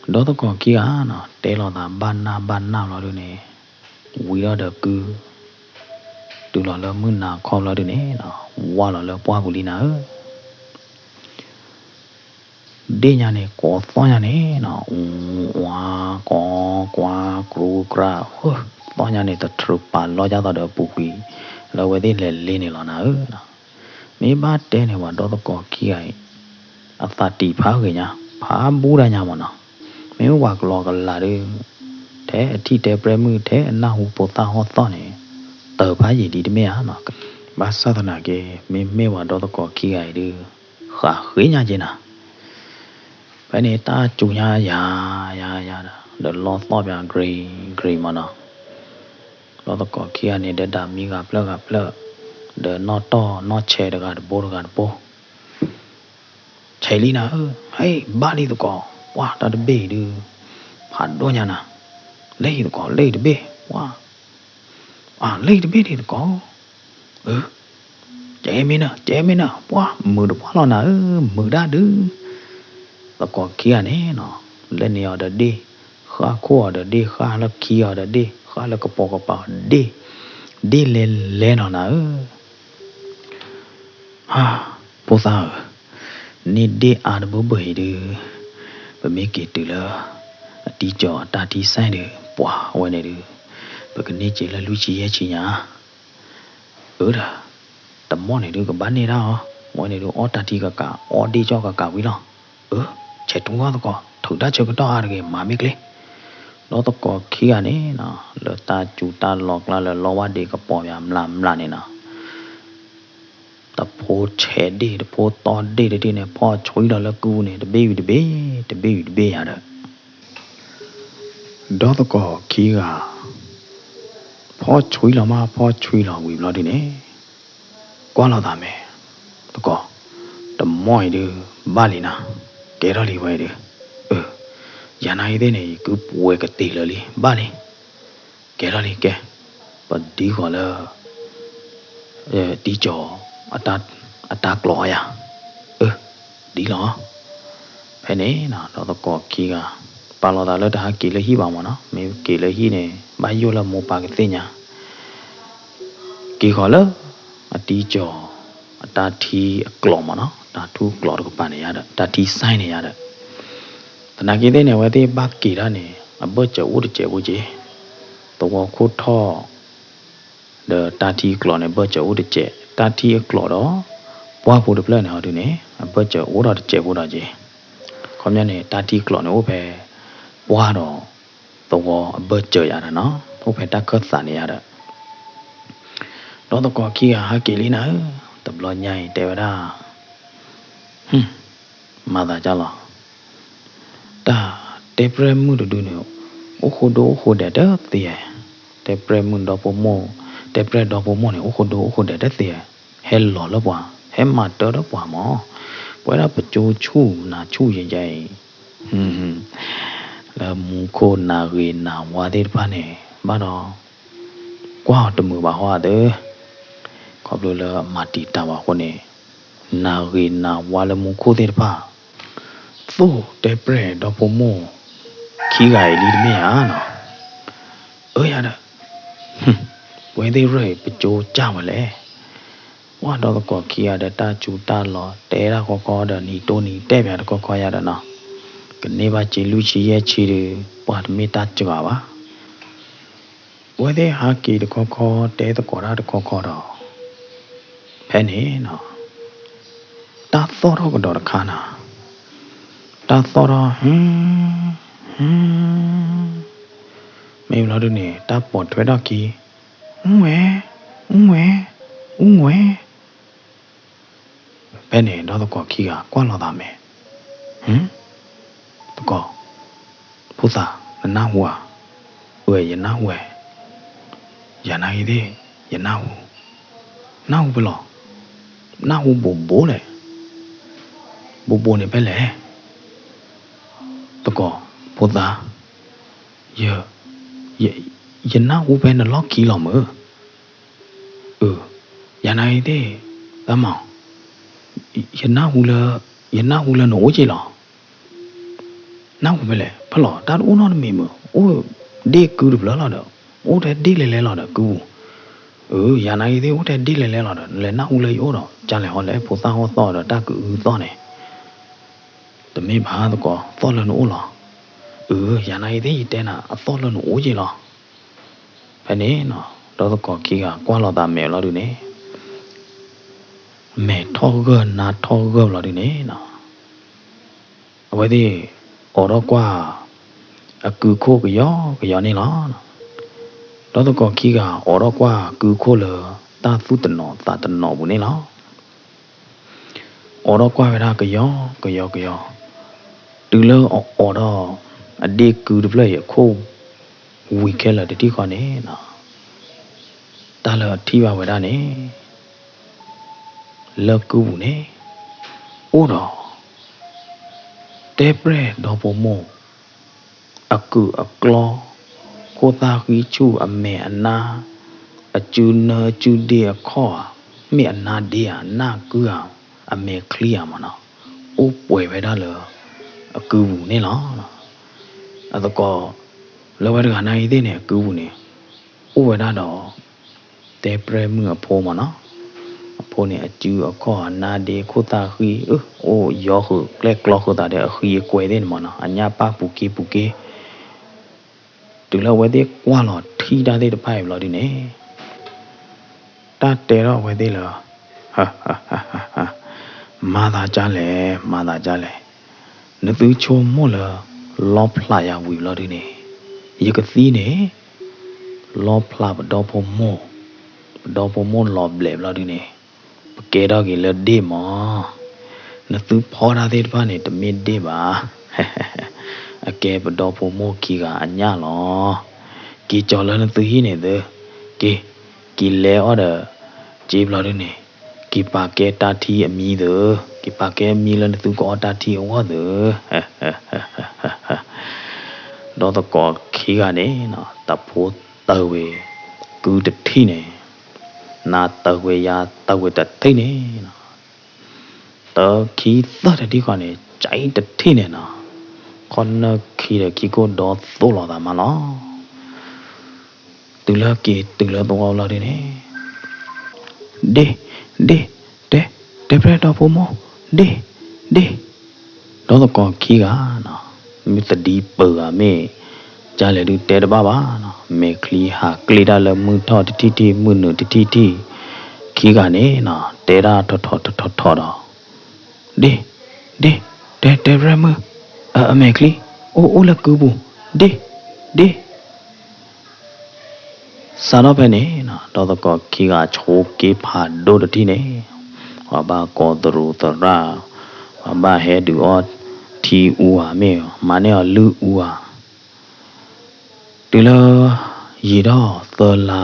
ဧါ ဒီးသကိးခံဂၤနီၤ တဲလိာ်သးဘၣ်နၢ်ဘၣ်နၢ်လီၤဒုန့ၣ်, ဝံၤထီၣ်ဒီးကု, တုၤလီၤလၢမုၢ်နၤခီလီၤဒုန့ၣ်နီၤ, ဝါလီၤလၢပှၢ်ပူၤလံနၤဧၢ, ဒ့ၣ်ညါန့ၣ် ကိးသီၣ်ညါန့ၣ်နီၤ, အူကွၢ်ကွၢ် ကြူကြၢ်, သီၣ်ညါန့ၣ် တထြူးပာ်လီၤဒ်သိးဒီးအပူၤကွံာ် လၢအဝဲသ့ၣ်လဲၤလ့န့ၣ်လီၤနၤဧၢ, မ့ၢ်ဘၣ်တဲန့ၣ် ပှၤဒီသကိးခံဂၤအံၤ အသးတံာ်ဖးဂ့ၤညါ, ဖးဘူၣ်တၢ်ညါမၢ်နီၤ, မ့ၢ်ဝဲပှၤကလီကလးဒု ထဲအထံၣ်တဲပြဲၢ်မုၣ် ထဲအနၢ်ဟူဖိသၣ်ဟီၣ်သီၣ်န့ၣ် တၢ်ဖးယံာ်ဒံးတမ့ၢ်ဧါနီၤ. ဘၣ်ဆၣ်သနာ်က့ မ့မ့ၢ်ပှၤဒီသကိးခံဂၤအံၤဒုး ဃးဃ့ညါက့ၤနၤ. ဖဲန့ၣ်တၢ်စူညါယၤ ယၤ ယၤဒီး ဒီးလီသီၣ်ပၠး ကြ့ ကြ့မးနီၤ. ဒီသကိးခံဂၤန့ၣ် ဒီးဒၣ်မံဂၤဖျၢၣ်ဂၤဖျၢၣ်, ဒီးနီၣ်တီၢ်နီၣ်ဆဲးတဂၤတဘိတဂၤတဘိ ဆဲးလံနၤဧၢ, ဟဲ ဘၣ်လံသကိး, ပှၢ်တၢ်တဘ့ၣ်အံၤဒုး ဖးဒိၣ်ညါနၤ, လၢအံၤသကိး လၢအံၤတဘ့ၣ်, ပှၢ် အၢ လၢအံၤတဘ့ၣ်ဒံးသကိး, အၢ ကဲမ့ၢ်နၢ် ကဲမ့ၢ်နၢ်, ပှၢ်မုာ်တပှၢ်လီၤနၤဧၢ, မုာ်ဒၣ်ဒုး, သကိးခံဂၤန့ၣ်နီၤ, လဲန့ၢ်အီၤဒီးဒ့ၣ်, ဃၣ်ခိၣ်အီၤဒီးဒ့ၣ်, ဃၣ်လၢခံအီၤဒီးဒ့ၣ်, ဃၣ်လၢကပိာ်ကပၤအီၤဒ့ၣ်, ဒ့ၣ်လဲၤလဲၤလီၤနၤဧၢ. ဟါ, ဖိသၣ်ဧၢ, န့ၢ်ဒ့ၣ်အါတဘၢဘၢအံၤဒုး, ပမ့ၢ်က့ၤတုၤလၢ အတံကၠီၤအတၢ်ထံစဲၣ်ဒုး ပှၤဝဲန့ၣ်ဒုး, ပကန့ၢ်က့ၤလၢလွံၢ်ဆံယဲၢ်ဆံညါ, အၢဒီး, တမီၢ်န့ၣ်ဒုးကဘၣ်န့ၢ်ဒၣ်အီၤ, ဝဲန့ၣ်ဒုးအီၣ်တၢ်ထံကကး အီၣ်ဒ့ၣ်ကၠီၣ်ကကးဝံၤလီၤ. အၢ, ဆဲးထူဂီၢ်သကိး, ထုးတၢ်ဆၢကတီၢ်အါတဂ့ၤ မၤမ့ၢ်ကျ့, ဒီသကိးခံဂၤန့ၣ်နီၤ, လၢတၢ်စူၤတၢ်လီၤကျါလၢလီဝါဒ့ကပီၤယၤမျးမျးန့ၣ်နီၤ, တဖိဆဲးဒ့ၣ် တဖိတီဒ့ၣ်တထံၣ်န့ၣ် ဖီၣ်ဆွံလီၤလၢကုပူၤန့ၣ် တဘ့ၣ်ဝံၤတဘ့ၣ်, တဘ့ၣ်ဝံၤတဘ့ၣ်ယၤဒီး ဒီသကိးခံဂၤ ဖီၣ်ဆွံလီၤမး ဖီၣ်ဆွံလီၤဝံၤဘျီဒုန့ၣ်, ကွၢ်လိာ်သးမဲာ်, သကိး, တမီၢ်အံၤဒုး ဘၣ်လံနၤ, ကဲထီၣ်လံဝဲအံၤဒုး, အၢ, ယၤနာ်ဂ့ၤသ့ၣ်န့ၣ် ယကုပှဲၤကတ့ၤလၢာ်လံ ဘၣ်လံ, ကဲထီၣ်လံကဲ, ပဒံဃီၤလၢ တံကၠီၤ အတၢ်ကျိးယၤ, အၢ, ဒ်လီၤ. ဖဲန့ၣ်နီၤ ဒီသကိးခံဂၤ ပာ်လီၤသးလၢတဟးက့ၤလၢဟံၣ်ဘၣ်မးနီၤ, မ့ၢ်က့ၤလၢဟံၣ်န့ၣ် ဘၣ်ယိၣ်လၢမိၢ်ပၢ်ကသ့ၣ်ညါ, က့ၤဃီၤလၢ အတံကၠီၤ အတၢ်ထံအကျိးမးနီၤ, တၢ်ထူကျိးတကပၤန့ၣ်ယါဒီး တၢ်ထံစဲန့ၣ်ယါဒီး သနာ်က့သ့ၣ်န့ၣ် အဝဲသ့ၣ်ဘၣ်က့ၤတၢ်န့ၣ် အဘၢၣ်စၢၤအိၣ်တစဲးဖိက့ၤ, သဝီခိၣ်ထီၣ် ဒီးတၢ်ထံကျိးန့ၣ် ဘၢၣ်စၢၤအိၣ်တစဲး, တၢ်ထံအကျိးဒီး ပှၢ်ဖိတဖျၢၣ်န့ၣ်ဟီဒုန့ၣ် အဘၢၣ်စၢၤအိၣ်ဒီးတစဲးဖိဒီးက့ၤ, ခီပညီန့ၣ် တၢ်ထံကျိးန့ၣ်အိၣ်ဖဲ ပှၢ်ဒီး သဝီအဘၢၣ်စၢၤယါဒီးနီၤ, အိၣ်ဖဲတၢ်ခၢၣ်သးန့ၣ်ယါဒီး ဒီသကိးခံဂၤဟးက့ၤလံနၤဧၢ, တဘျီညါအံၤတဲဝဲဒၣ် မၤသးဒ်လီၤ, တၢ်တဲပြဲၢ်မုၣ်တဒုန့ၣ် အိၣ်ဃိဒိအိၣ်ဃိဒဲးတသ့ဧါ, တဲပြဲၢ်မုၣ်ဒီဖိမိၢ်, တဲပြဲၢ်ဒီဖိမိၢ်န့ၣ် အိၣ်ဃိဒိအိၣ်ဃိဒဲးတသ့ဧါ, ဟဲလီၤလၢပှၤ, ဟဲမၤတၢ်လၢပှၤမး, ပဝဲဒၣ်ပကၠိဆူၣ်နၤဆူၣ်ယဲယဲအံၤ လၢမူခိၣ်နၢ်ဂ့ၤနၢ်ဝါသ့ၣ်တဖၣ်န့ၣ် ဘၣ်ဒီး ကွၢ်အီၤတမုာ်ဘၣ်ဃီသ့, ခီဖျိလၢအမၤတံာ်တာ်ဝဲအဃိန့ၣ် နၢ်ဂ့ၤနၢ်ဝါလၢမူခိၣ်သ့ၣ်တဖၣ် သိၣ်တဲပြဲၢ်ဒီဖိမိၢ် ခံဂၤအံၤလံတမ့ၢ်ဧါနီၤ, အၢယၤဒီး ပဝဲသ့ၣ်ရၢၢ်ပကၠိကၢ်ဝဲလဲၣ်, ပှၢ်ဒီသကိးခံဂၤဒီးတၢ်စူၤတၢ်လီၤတဲဒၣ်ခီခီဒီးနံၤတိၢ်နံၤတဲပၠးတခီခီယၤဒီးနီၤ, ကန့ၢ်ဘၣ်စ့လွံၢ်ဆံယဲၢ်ဆံဒီး ပှၢ်တမ့ၢ်တၢ်စှၤဘၣ် အဝဲသ့ၣ်ဟးက့ၤတခီခီတဲသကိးတၢ်တခီခီဒီး ဖဲန့ၣ်နီၤ တၢ်သီၣ်ထီၣ်ကဒီးတခါနၤ, တၢ်သီၣ်ထီၣ် ဟ ဟ မ့ၢ်ဘျီဒုန့ၣ် တၢ်ပိာ်ထွဲထီၣ်ခံ အူဝဲ အူဝဲ အူဝဲ ဖဲန့ၣ်ဒီးသကိးခံဂၤကွၢ်လိာ်သးမဲာ်, သကိး, ဖိသၣ်, နနၢ်ဟူဧါ, အၢ ယနၢ်ဟူဝဲ, ယၤနာ်ဂ့ၤသ့ၣ်, ယနၢ်ဟူ, နၢ်ဟူဖဲလဲၣ်, နၢ်ဟူဘိးဘိးလဲၣ်, ဘိးဘိးန့ၣ်ဖဲလဲၣ်, သကိး, ဖိသၣ်, ယ, ယနၢ်ဟူဖဲနလီၢ်ခံလီၤမး အၢ, ယၤနာ်ဂ့ၤသ့ၣ်, သးမၤ, ယနၢ်ဟူလၢ, ယနၢ်ဟူလၢနအိၣ်က့ၤလီၤ, နၢ်ဟူဖဲလဲၣ်, ဖဲလဲၣ်, တၢ်တအိၣ်နီတမံၤမး, အိၣ်ဒ့ၣ်ကုတဖျၢၣ်လီၤဒီး, အိၣ်ထဲဒ့ၣ်လဲၤလဲၤလီၤဒီးကုပူၤ, အၢ, ယၤနာ်ဂ့ၤသ့ၣ် အိၣ်ထဲဒ့ၣ်လဲၤလဲၤလီၤဒီး နလဲၤနၢ်ဟူလၢယအိၣ်ဒီး ကလဲၤဟီလဲၣ် ဖိသၣ်ဟီၣ်သီၣ်ဒီးတၢ်ကအုသီၣ်န့ၣ် တမ့ၢ်ဘၣ်သကိး သီၣ်လၢနအိၣ်လီၤ, အၢ, ယၤနာ်ဂ့ၤသ့ၣ် ယတဲနၤ အသီၣ်လၢနအိၣ်က့ၤလီၤ, ဖဲန့ၣ်နီၤ ဒီသကိးခံဂၤကွၢ်လိာ်သးမဲာ်လီၤဒုန့ၣ်, မဲာ်ထီၣ်ဂၢၢ်နါထီၣ်ဂၢၢ်လီၤဒုန့ၣ်နီၤ, အဝဲသ့ၣ်အိးထီၣ်ကွၢ် အကုၢ်ခိၣ်ကယီကယီန့ၣ်လီၤ. ဒီသကိးခံဂၤအိးထီၣ်ကွၢ်ကုၢ်ခိၣ်လၢတၢ်သူၣ်တနီၤသးတနီၤပူၤန့ၣ်လီၤ. အိးထီၣ်ကွၢ်ဝဲဒၣ်ကယီကယီကယီ, တုၤလၢအအိးထီၣ်အဒ့ၣ်ကုၢ်တဖျၢၣ်အံၤအခိၣ်ဝံၤခဲလၢာ်တထံၣ်ဃီန့ၣ်နီၤ, တၢ်လၢအထံၣ်ဘၣ်ဝဲဒၣ်န့ၣ် လၢကုၢ်ပူၤန့ၣ် အိၣ်ဒီး တဲပြဲၢ်ဒီဖိမိၢ် အကုၢ်အကျီ, ခိၣ်သၣ်ဃံဆူၣ်, အမဲာ်အနါ, အစုနၢအစုဒ့အခီၣ်ဧါ, မ့ၢ်အနါဒ့ဧါ, အနၢ်ကုၢ်ဧါ, အမဲာ်ချံဧါမ့ၢ်နီၤ, အိၣ်ပှဲၤဝဲဒၣ်လၢအကုၢ်ပူၤန့ၣ်လီၤ. အသကိး လၢဝဲတဂၤနာ်က့သ့ၣ်န့ၣ် အကုၢ်ပူၤန့ၣ် အိၣ်ဝဲဒၣ်ဒီး တဲပြဲၢ်မုၣ်အဖိမ့ၢ်နီၤ, အဖိန့ၣ် အစုအခီၣ်အနါဒ့ခိၣ်သၣ်ဃံ အၢ အိၣ်ယီဃုာ်ကျဲၣ်ကျီဃုာ်သးဒီးအဃံအကွဲသ့ၣ်န့ၣ်မ့ၢ်နီၤ, အညၣ်ပၢ်ပူၤက့ပူၤက့, တုၤလၢအဝဲသ့ၣ်ကွၢ်လီၤထံၣ်တၢ်သ့ၣ်တဖၣ်အံၤဘျီဒုန့ၣ် တၢ်တဲထီၣ်အဝဲသ့ၣ်လၢ မၤသးဒ်လဲၣ်, မၤသးဒ်လဲၣ်, နသုဆိကမိၣ်လၢ လီဖျးယၤဝံၤဘျီဒုန့ၣ် ယကသံန့ၣ် လီဖျးပဒီဖိမိၢ်, ပဒီဖိမိၢ်လီၤဘျဲးဘျီဒုန့ၣ် ပကဲထီၣ်က့ၤလၢဒ့ၣ်မး, နသုဖီတၢ်သ့ၣ်တဖၣ်န့ၣ် တမ့ၢ်ဒ့ၣ်ဘၣ်, အကဲပဒီဖိမိၢ်ခံဂၤအညၣ်လီၤ. က့ၤကၠီၤလၢနသုဟံၣ်န့ၣ်သု, က့ၤ, က့ၤလဲၤအီၣ်ဒီး က့ၤဘျီဒုန့ၣ် က့ၤပာ်ကဲတၢ်ထံအမံသု, က့ၤပာ်ကဲအမံလၢနသုကအီၣ်တၢ်ထံအဂီၢ်သု. ဒီသကိးခံဂၤန့ၣ် တၢ်ဖိတၢ်ဝဲၤကုတထံၣ်န့ၣ်, နၤတၢ်ဝဲၤယၤတၢ်ဝဲၤတထံၣ်န့ၣ် တၢ်ခံသၢတထံၣ်ဃီန့ၣ် ကၠံတထံၣ်န့ၣ်နီၤ, ခီနၢခံဒီးခံကိၣ်ဒီသိၣ်လိာ်သးမးလီၤ. တုၤလၢက့ၤတုၤလၢသဝီလီၤဒုန့ၣ်, ဒ့ၣ်, ဒ့ၣ်, တဲ, တဲပြဲၢ်ဒီဖိမိၢ်, ဒ့ၣ်, ဒ့ၣ်, ဒီသကိးခံဂၤနီၤ, မ့ၢ်သဒံပၢၢ်ဂၤမ့ၢ် ကလဲၣ်ဒုတဲတဘၣ်ဘၣ်နီၤ, မဲာ်ချံဟးကျ့တၢ်လၢမုၢ်ထီၣ်တထံၣ်ထံၣ် မုၢ်နုာ်တထံၣ်ထံၣ်, ခံဂၤန့ၣ်နီၤ တဲဒၣ်ထီၣ်ထီၣ်ထီၣ်ထီၣ်ထီၣ်ဒီး, ဒ့ၣ်, ဒ့ၣ်, တဲ, တဲပြဲၢ်မုၣ်, အမဲာ်ချံ, အိၣ်, အိၣ်လၢကုပူၤ, ဒ့ၣ်, ဒ့ၣ် စးထီၣ်ဖဲန့ၣ်နီၤ ဒီသကိးခံဂၤဆိက့ဖးဒိၣ်တထံၣ်န့ၣ်, ပှၤဘၣ်ကိးသရူးသရၣ်, ပှၤဘၣ်ဟဲဒုးအီထံအူဧါမ့ၢ် မၤန့ၢ်အီၤလုၢ်အူဧါ, တုၤလၢ ယံာ်ထီၣ်သၢလါ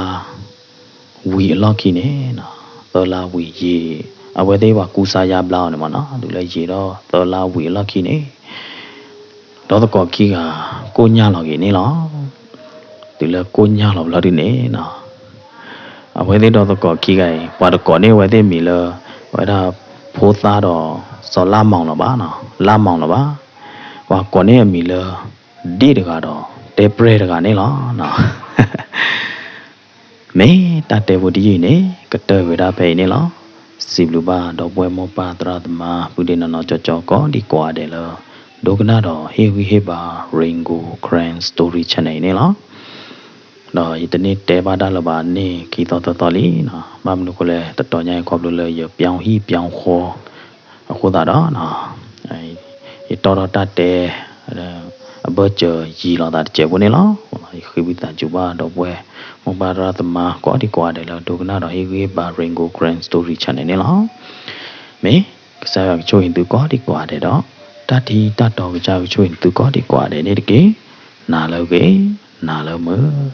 ဝံၤအလီၢ်ခံန့ၣ်နီၤ, သၢလါဝံၤယံာ်, အဝဲသ့ၣ်ပှၤကူစါယါဘျါအီၤန့ၣ်မ့ၢ်နီၤ, တုၤလၢယံာ်ထီၣ်သၢလါဝံၤအလီၢ်ခံန့ၣ် ဒီသကိးခံဂၤ ကိၣ်ညၢ်လီၤက့ၤန့ၣ်လီၤ. တုၤလၢကိၣ်ညၢ်လီၤဘျီဒုန့ၣ်နီၤ, အဝဲသ့ၣ်ဒီသကိးခံဂၤအံၤ ပှၤတကိးန့ၢ်အဝဲသ့ၣ်မံၤလၢ ဝဲဒၣ်ဖိသၣ်ဒီး စီၤလါမီၤလီၤဘၣ်နီၤ, လါမီၤလီၤဘၣ်, ပှၤကိးန့ၢ်အမံၤလၢ ဒ့ၣ်တဂၤဒီး တဲပြဲၢ်တဂၤန့ၣ်လီၤ. မ့ၢ်တၢ်တဲဖိတယုၢ်အံၤန့ၣ် ကတၢၢ်ဝဲဒၣ်ဖဲအံၤန့ၣ်လီၤ. စံးဘျုးဘၣ်ဒီပုၢ်ဝဲၢ်မိၢ်ပၢ်သရၣ်သမါ ပုၢ်ဒ့နီၢ်နီၢ်ကၠီကၠီ ကိးဒံကိးဂၤဒဲးလၢ ဒိကနၣ်ဒီးဟ့ၣ်ဂံၢ်ဟ့ၣ်ဘါ Rain Gold Karen Story Channel အံၤန့ၣ်လီၤ. ဒီးယတန့ၢ်တဲဘၣ်တၢ်လၢၤဘၣ်န့ၣ် ခံသီသၢသီလံနီၤ, ဘၣ်မနုၤဃိလဲၣ် တတီၤညါအံၤခီဖျိလၢယပြောင်းဟံၣ်ပြောင်းဃီ အဃိသတးဒီး ယတီၢ်ထီၣ်တၢ်တဲ အဘၢၣ်စၢၤယံာ်လီၤသးတစဲးဖိန့ၣ်လီၤ. ယဃ့ဝံသးစူၤဘၣ်ဒီပုၢ်ဝဲၢ်မိၢ်ပၢ်သရၣ်သမါ ကိးဒံကိးဂၤဒဲးလၢဒိကနၣ်ဒီးဟ့ၣ်ဂံၢ်ဟ့ၣ်ဘါ Rain Gold Karen Story Channel န့ၣ်လီၤ. မ့ၢ်ကစၢ်ယွၤကဆိၣ်ဂ့ၤသုကိးဒံကိးဂၤဒဲးဒီး တၢ်ထံတၢ်တီကစၢ်ကဆိၣ်ဂ့ၤသုကိးဒံကိးဂၤဒဲးန့ၣ်တက့ၢ်. နၤလၢအဂ့ၤ, နၤလၢမုာ်.